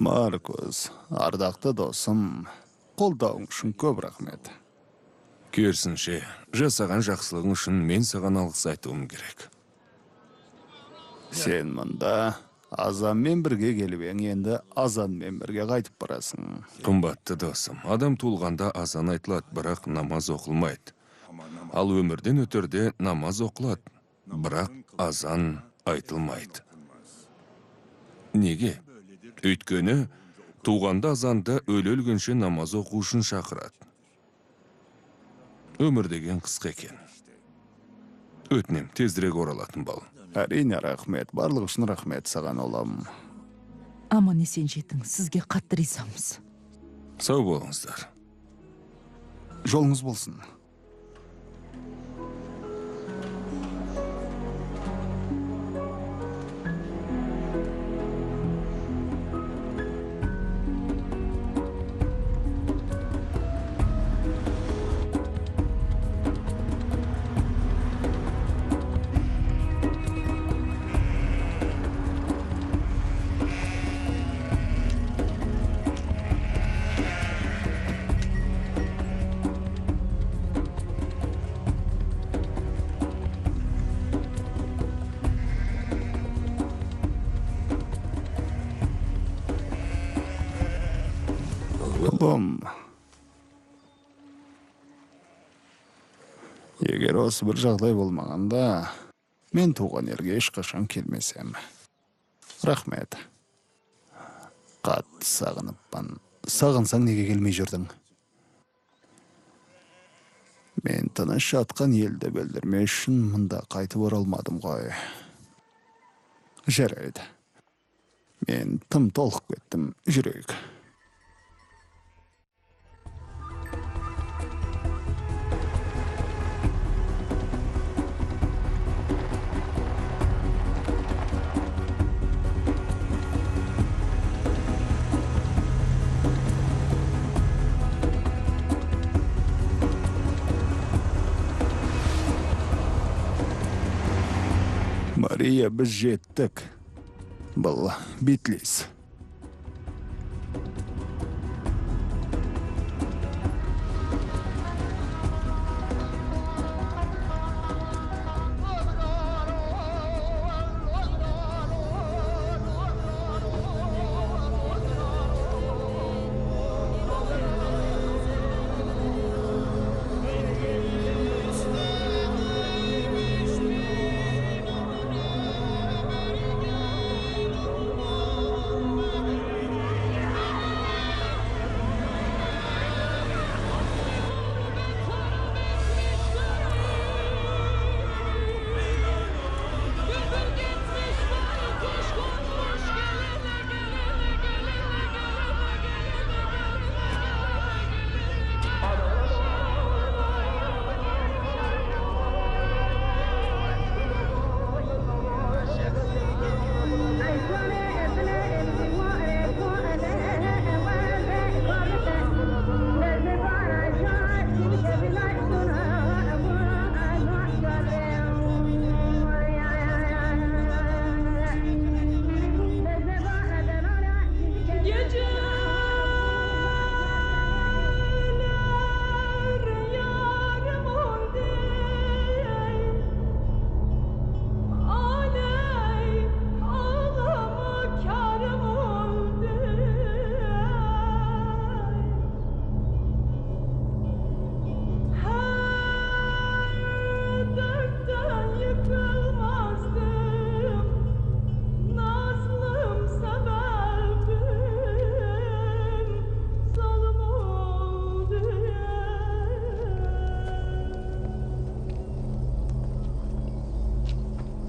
Маркус, ардақты досым, қолдауың үшін көп рахмет. Керісінше, жасаған жақсылығың үшін мен саған алғыс айтуым керек. Сен мұнда азанмен бірге келіп ең, енді азанмен бірге қайтып барасың. Қымбатты досым, адам туылғанда азан айтылады, бірақ намаз оқылмайды. Ал өмірден өтерде намаз оқылады, бірақ азан айтылмайды. Неге? Өйткені туғанда азанды өле өлгенше намаз оқу үшін шақырады. Өмір деген қысқа екен. Өтінем, тезірек оралатын бол. Әрине, рахмет. Барлығы үшін рахмет саған, ұлым. Аман есен жетің. Сізге қатты ризамыз. Сау болыңыздар. Жолыңыз болсын. Ұлым, егер осы бір жағдай болмағанда, мен туған елге ешқашан келмесем. Рахмет. Қатты сағыныппын. Сағынсаң неге келмей жүрдің? Мен тыныш жатқан елді бөлдірмес үшін мұнда қайтып оралмадым ғой. Жарайды. Мен тым толқып кеттім. Жүрейік. Мария, біз жеттік. Бұл Битлис.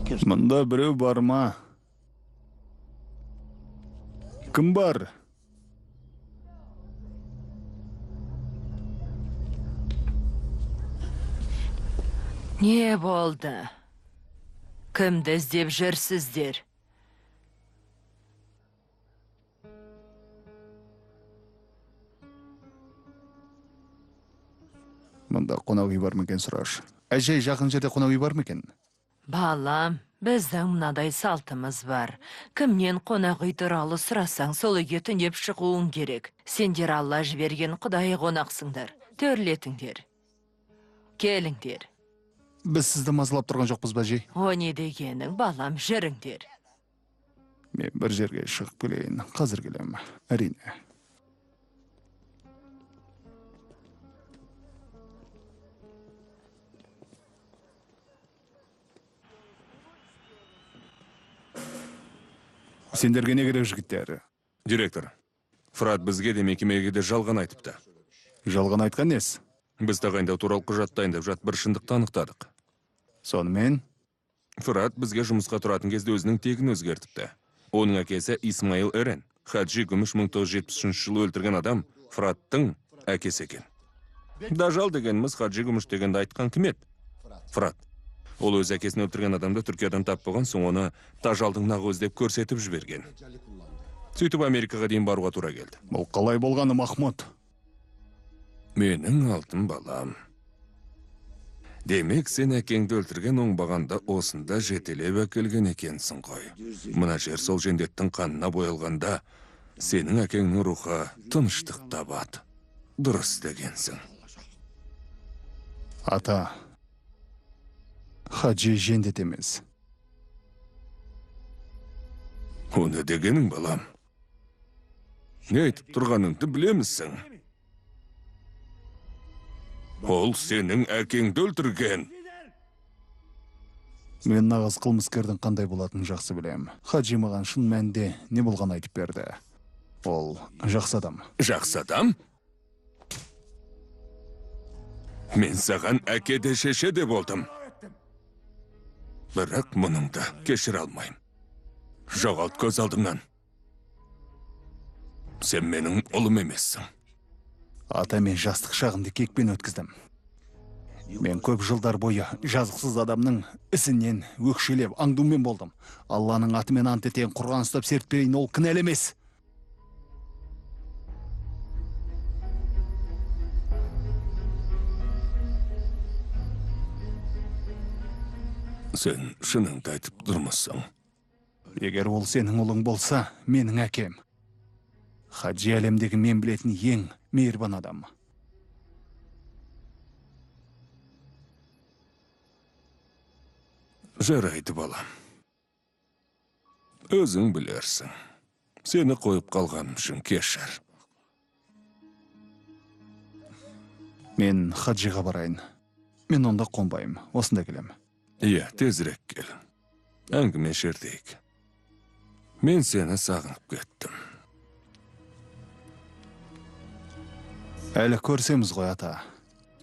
Мұнда біреу бар ма? Кім бар? Не болды? Кімді іздеп жүрсіздер? Мұнда қонақ үй бар ма екен сұрашы. Әжей, жақын жерде қонақ үй бар ма екен? Балам, біздің мынадай салтымыз бар. Кімнен қонақ үй туралы сұрасаң, сол үйге түнеп шығуың керек. Сендер Алла жіберген құдайы қонақсыңдар. Төрлетіңдер. Келіңдер. Біз сізді мазалап тұрған жоқпыз ба, әжей? О не дегенің, балам, жүріңдер. Мен бір жерге шығып келейін, қазір келемін. Әрине. Сендерге не керек, жігіттер? Директор, Фрат бізге де мекемеге де жалған айтыпты. Жалған айтқан несі? Біз тағайындау туралы құжат дайындап жатып бір шындықты анықтадық. Сонымен? Фрат бізге жұмысқа тұратын кезде өзінің тегін өзгертіпті. Оның әкесі Исмаил Эрен. Хаджи Гүміш 1973 жылы өлтірген адам Фраттың әкесі екен. Дажал дегеніміз Хаджи Гүміш дегенді айтқан кім еді? Фрат. Ол өз әкесін өлтірген адамды Түркиядан тап болған соң оны Тажалдың нақ өзі деп көрсетіп жіберген. Сөйтіп Америкаға дейін баруға тура келді. Бұл қалай болғаны, Махмұд? Менің алтын балам. Демек, сен әкеңді өлтірген оңбағанда осында жетелеп әкелген екенсің ғой. Мына жер сол жендеттің қанына боялғанда, сенің әкеңнің рухы тыныштық табады. Дұрыс дегенсің. Ата, Хаджи жендет емес. Оны дегенің, балам. Не айтып тұрғаныңды білемісің? Ол сенің әкеңді өлтірген. Мен нағыз қылмыскердің қандай болатынын жақсы білем. Хаджи маған шын мәнінде не болғанын айтып берді. Ол жақсы адам. Жақсы адам? Мен саған әке де шеше де болдым. Бірақ мұныңды кешіре алмаймын. Жоғалт көз алдымнан. Сен менің ұлым емессің. Ата, мен жастық шағымды кекпен өткіздім. Мен көп жылдар бойы жазықсыз адамның ісінен өкшелеп аңдумен болдым. Алланың атымен ант етейін, құрған ұстап серт берейін, ол кінәлі емес. Сен шыныңды айтып тұрмысың? Егер ол сенің ұлың болса, менің әкем. Хаджи әлемдегі мен білетін ең мейірбан адам. Жарайды, балам. Өзің білерсің. Сені қойып қалғаным үшін кешір. Мен Хаджиға барайын. Мен онда қонбаймын. Осында келем. Иә, тезірек кел. Әңгіме шертейік. Мен сені сағынып кеттім. Әлі көрсеміз ғой, ата.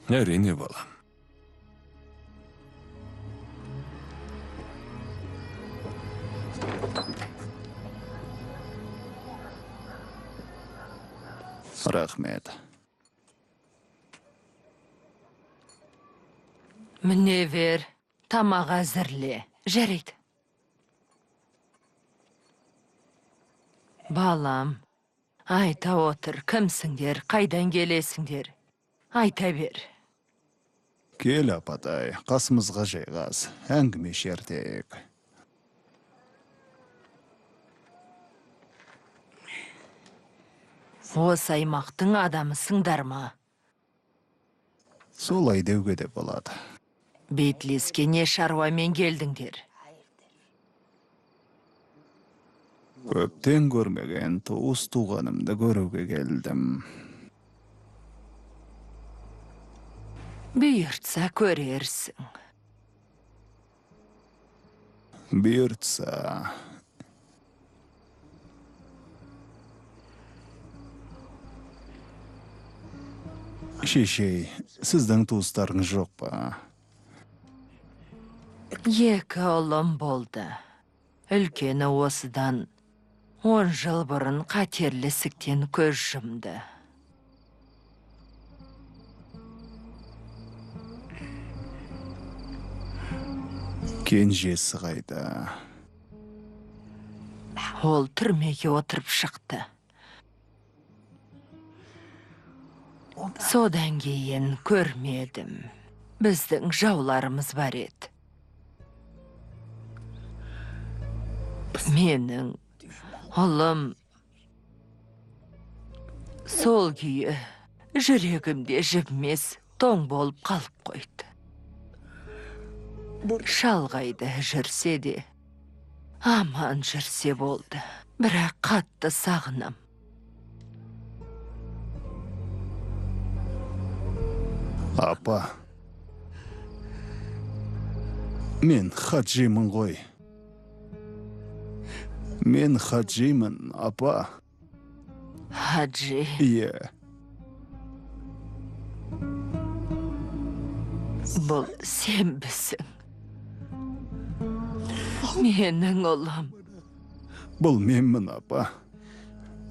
Әрине, балам. Рахмет. Міне бер, тамақ әзірле. Жарайды. Балам, айта отыр, кімсіңдер, қайдан келесіңдер? Айта бер. Кел, апатай, қасымызға жайғас, әңгіме шертейік. Осы аймақтың адамысыңдар ма? Солай деуге де болады. Бетлеске не шаруамен келдіңдер? Көптен көрмеген туыс туғанымды көруге келдім. Бұйыртса көрерсің. Бұйыртса. Шешей, сіздің туыстарыңыз жоқ па? 2 ұлым болды. Үлкені осыдан 10 жыл бұрын қатерлі ісіктен көз жұмды. Кенжесі қайда? Ол түрмеге отырып шықты. Содан кейін көрмедім. Біздің жауларымыз бар еді. Менің ұлым сол күйі жүрегімде жібімес тоң болып қалып қойды. Шалғайда жүрсе де, аман жүрсе болды. Бірақ қатты сағынам. Апа, мен Хаджимын ғой. Мен Хаджимын, апа. Хаджи. Иә. Бұл сенбісің. Менің ұлым. Бұл менмін, апа.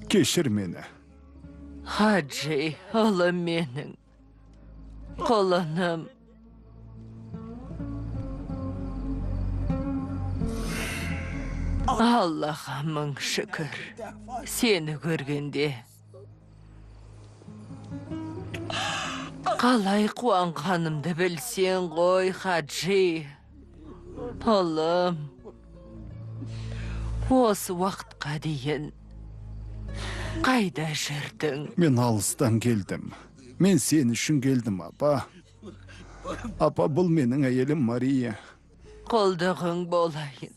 Кешір мені. Хаджи, ұлым менің. Құлыным. Аллаға мың шүкір. Сені көргенде қалай қуанғанымды білсең ғой, Хаджи. Ұлым, осы уақытқа дейін қайда жүрдің? Мен алыстан келдім. Мен сен үшін келдім, апа. Апа, бұл менің әйелім Мария. Құлдығың болайын.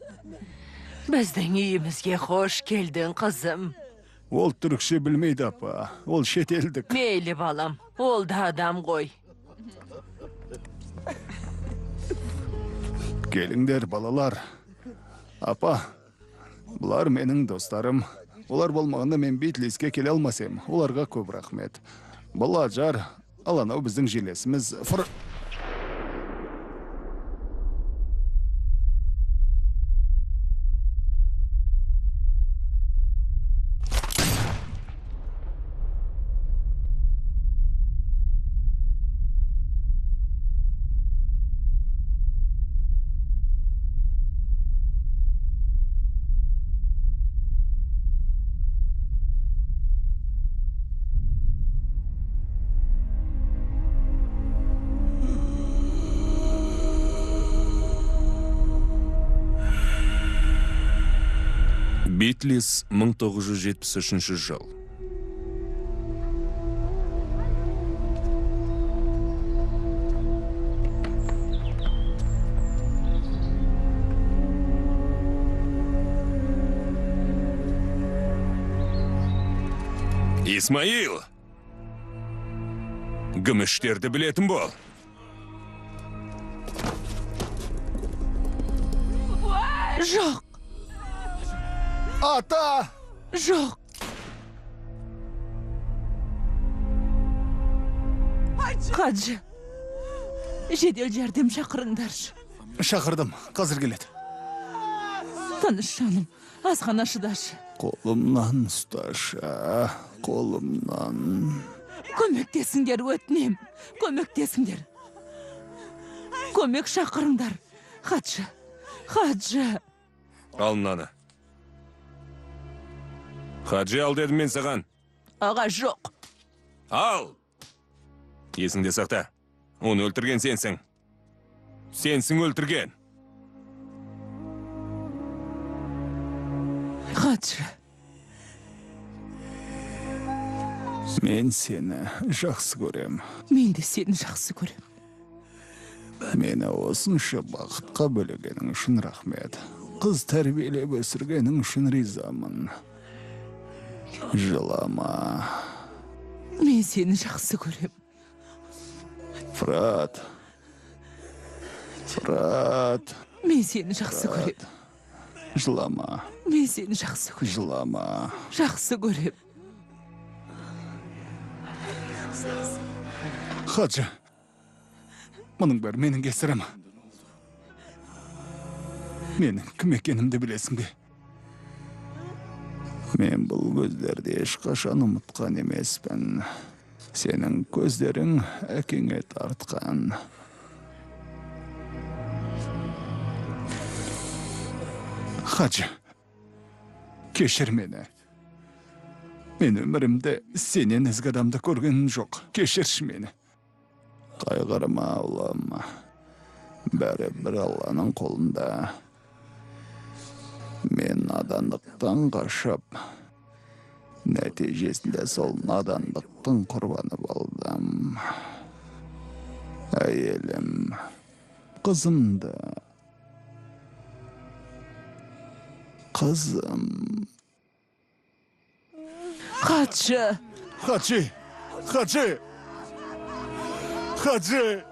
Біздің үйімізге хош келдің, қызым. Ол түрікше білмейді, апа. Ол шетелдік. Мейлі, балам, ол да адам ғой. Келіңдер, балалар. Апа, бұлар менің достарым. Олар болмағанда мен Битлиске келе алмас ем. Оларға көп рахмет. Бұл Ажар, ал анау біздің жерлесіміз Битлис 1973 жыл. Исмаил! Гүміштерді білетін бол. Жоқ. Ата! Жоқ. Хаджи, жедел жәрдем шақырыңдаршы. Шақырдым, қазір келеді. Тыныш жаным, асхана шыдашы. Қолымнан ұсташы, қолымнан. Көмектесіңдер, өтінем, көмектесіңдер. Көмек шақырыңдар. Хаджи, Хаджи. Ал мынаны. Хаджи, ал дедім мен саған. Аға, жоқ. Ал! Есіңде сақта. Оны өлтірген сенсің. Сенсің өлтірген. Хаджи. Мен сені жақсы көрем. Мен де сені жақсы көрем. Мені осынша бақытқа бөлегенің үшін рахмет. Қыз тәрбиелеп өсіргенің үшін ризамын. Жылама. Мен сені жақсы көрем. Фрат. Фрат. Мен сені жақсы көрем. Жылама. Мен сені жақсы көрем. Жылама. Жақсы көрем. Хаджи, мұның бәрі менің кесірім. Менің кім екенімді білесің бе? Мен бұл көздерді ешқашан ұмытқан емеспін. Сенің көздерің әкеңе тартқан. Хаджи, кешір мені. Мен өмірімде сенен ізгі адамды көргенім жоқ. Кешірші мені. Қайғырма, ұлым. Бәрі бір Алланың қолында. Мен надандықтан қашып, нәтижесінде сол надандықтың құрбаны болдым. Әйелім, қызымды, қызым. Хаджи! Хаджи! Хаджи! Хаджи!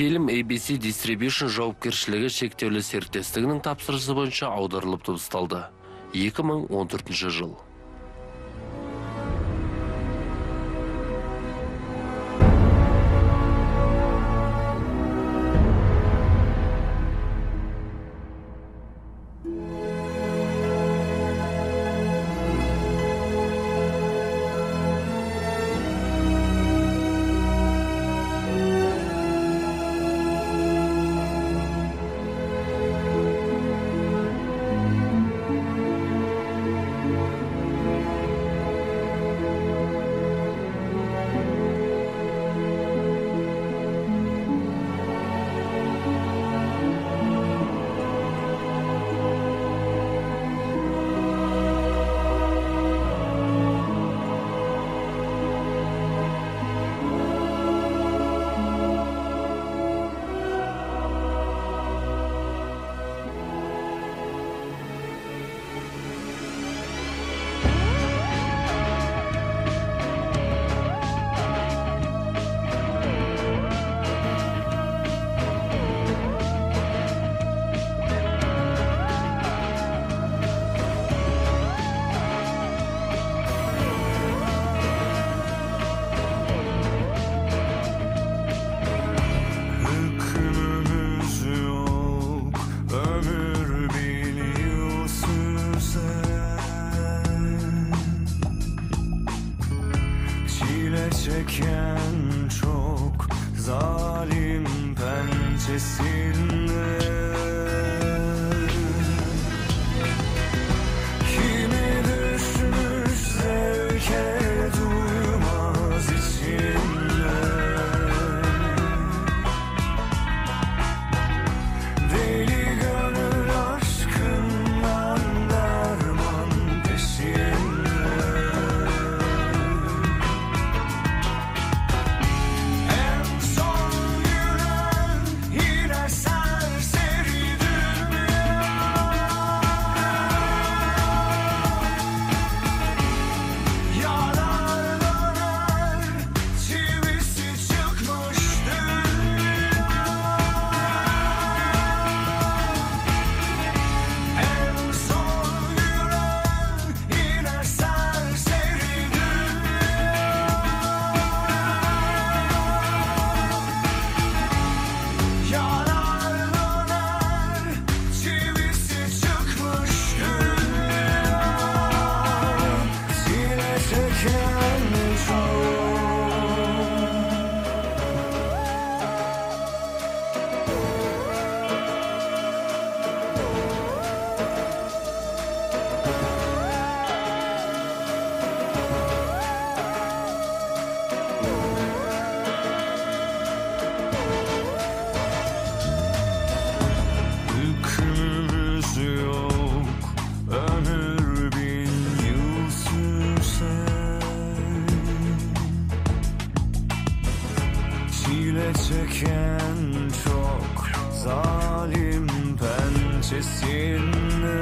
Фильм ABC Distribution жауапкершілігі шектеулі серіктестігінің тапсырысы бойынша аударылып дыбысталды. 2014 жыл. Çeken çok zalim pençesinde. Kimi düşmüş zevke duymaz içinde. Deli gönül aşkından derman peşinde. Çile çeken çok zalim pençesinde.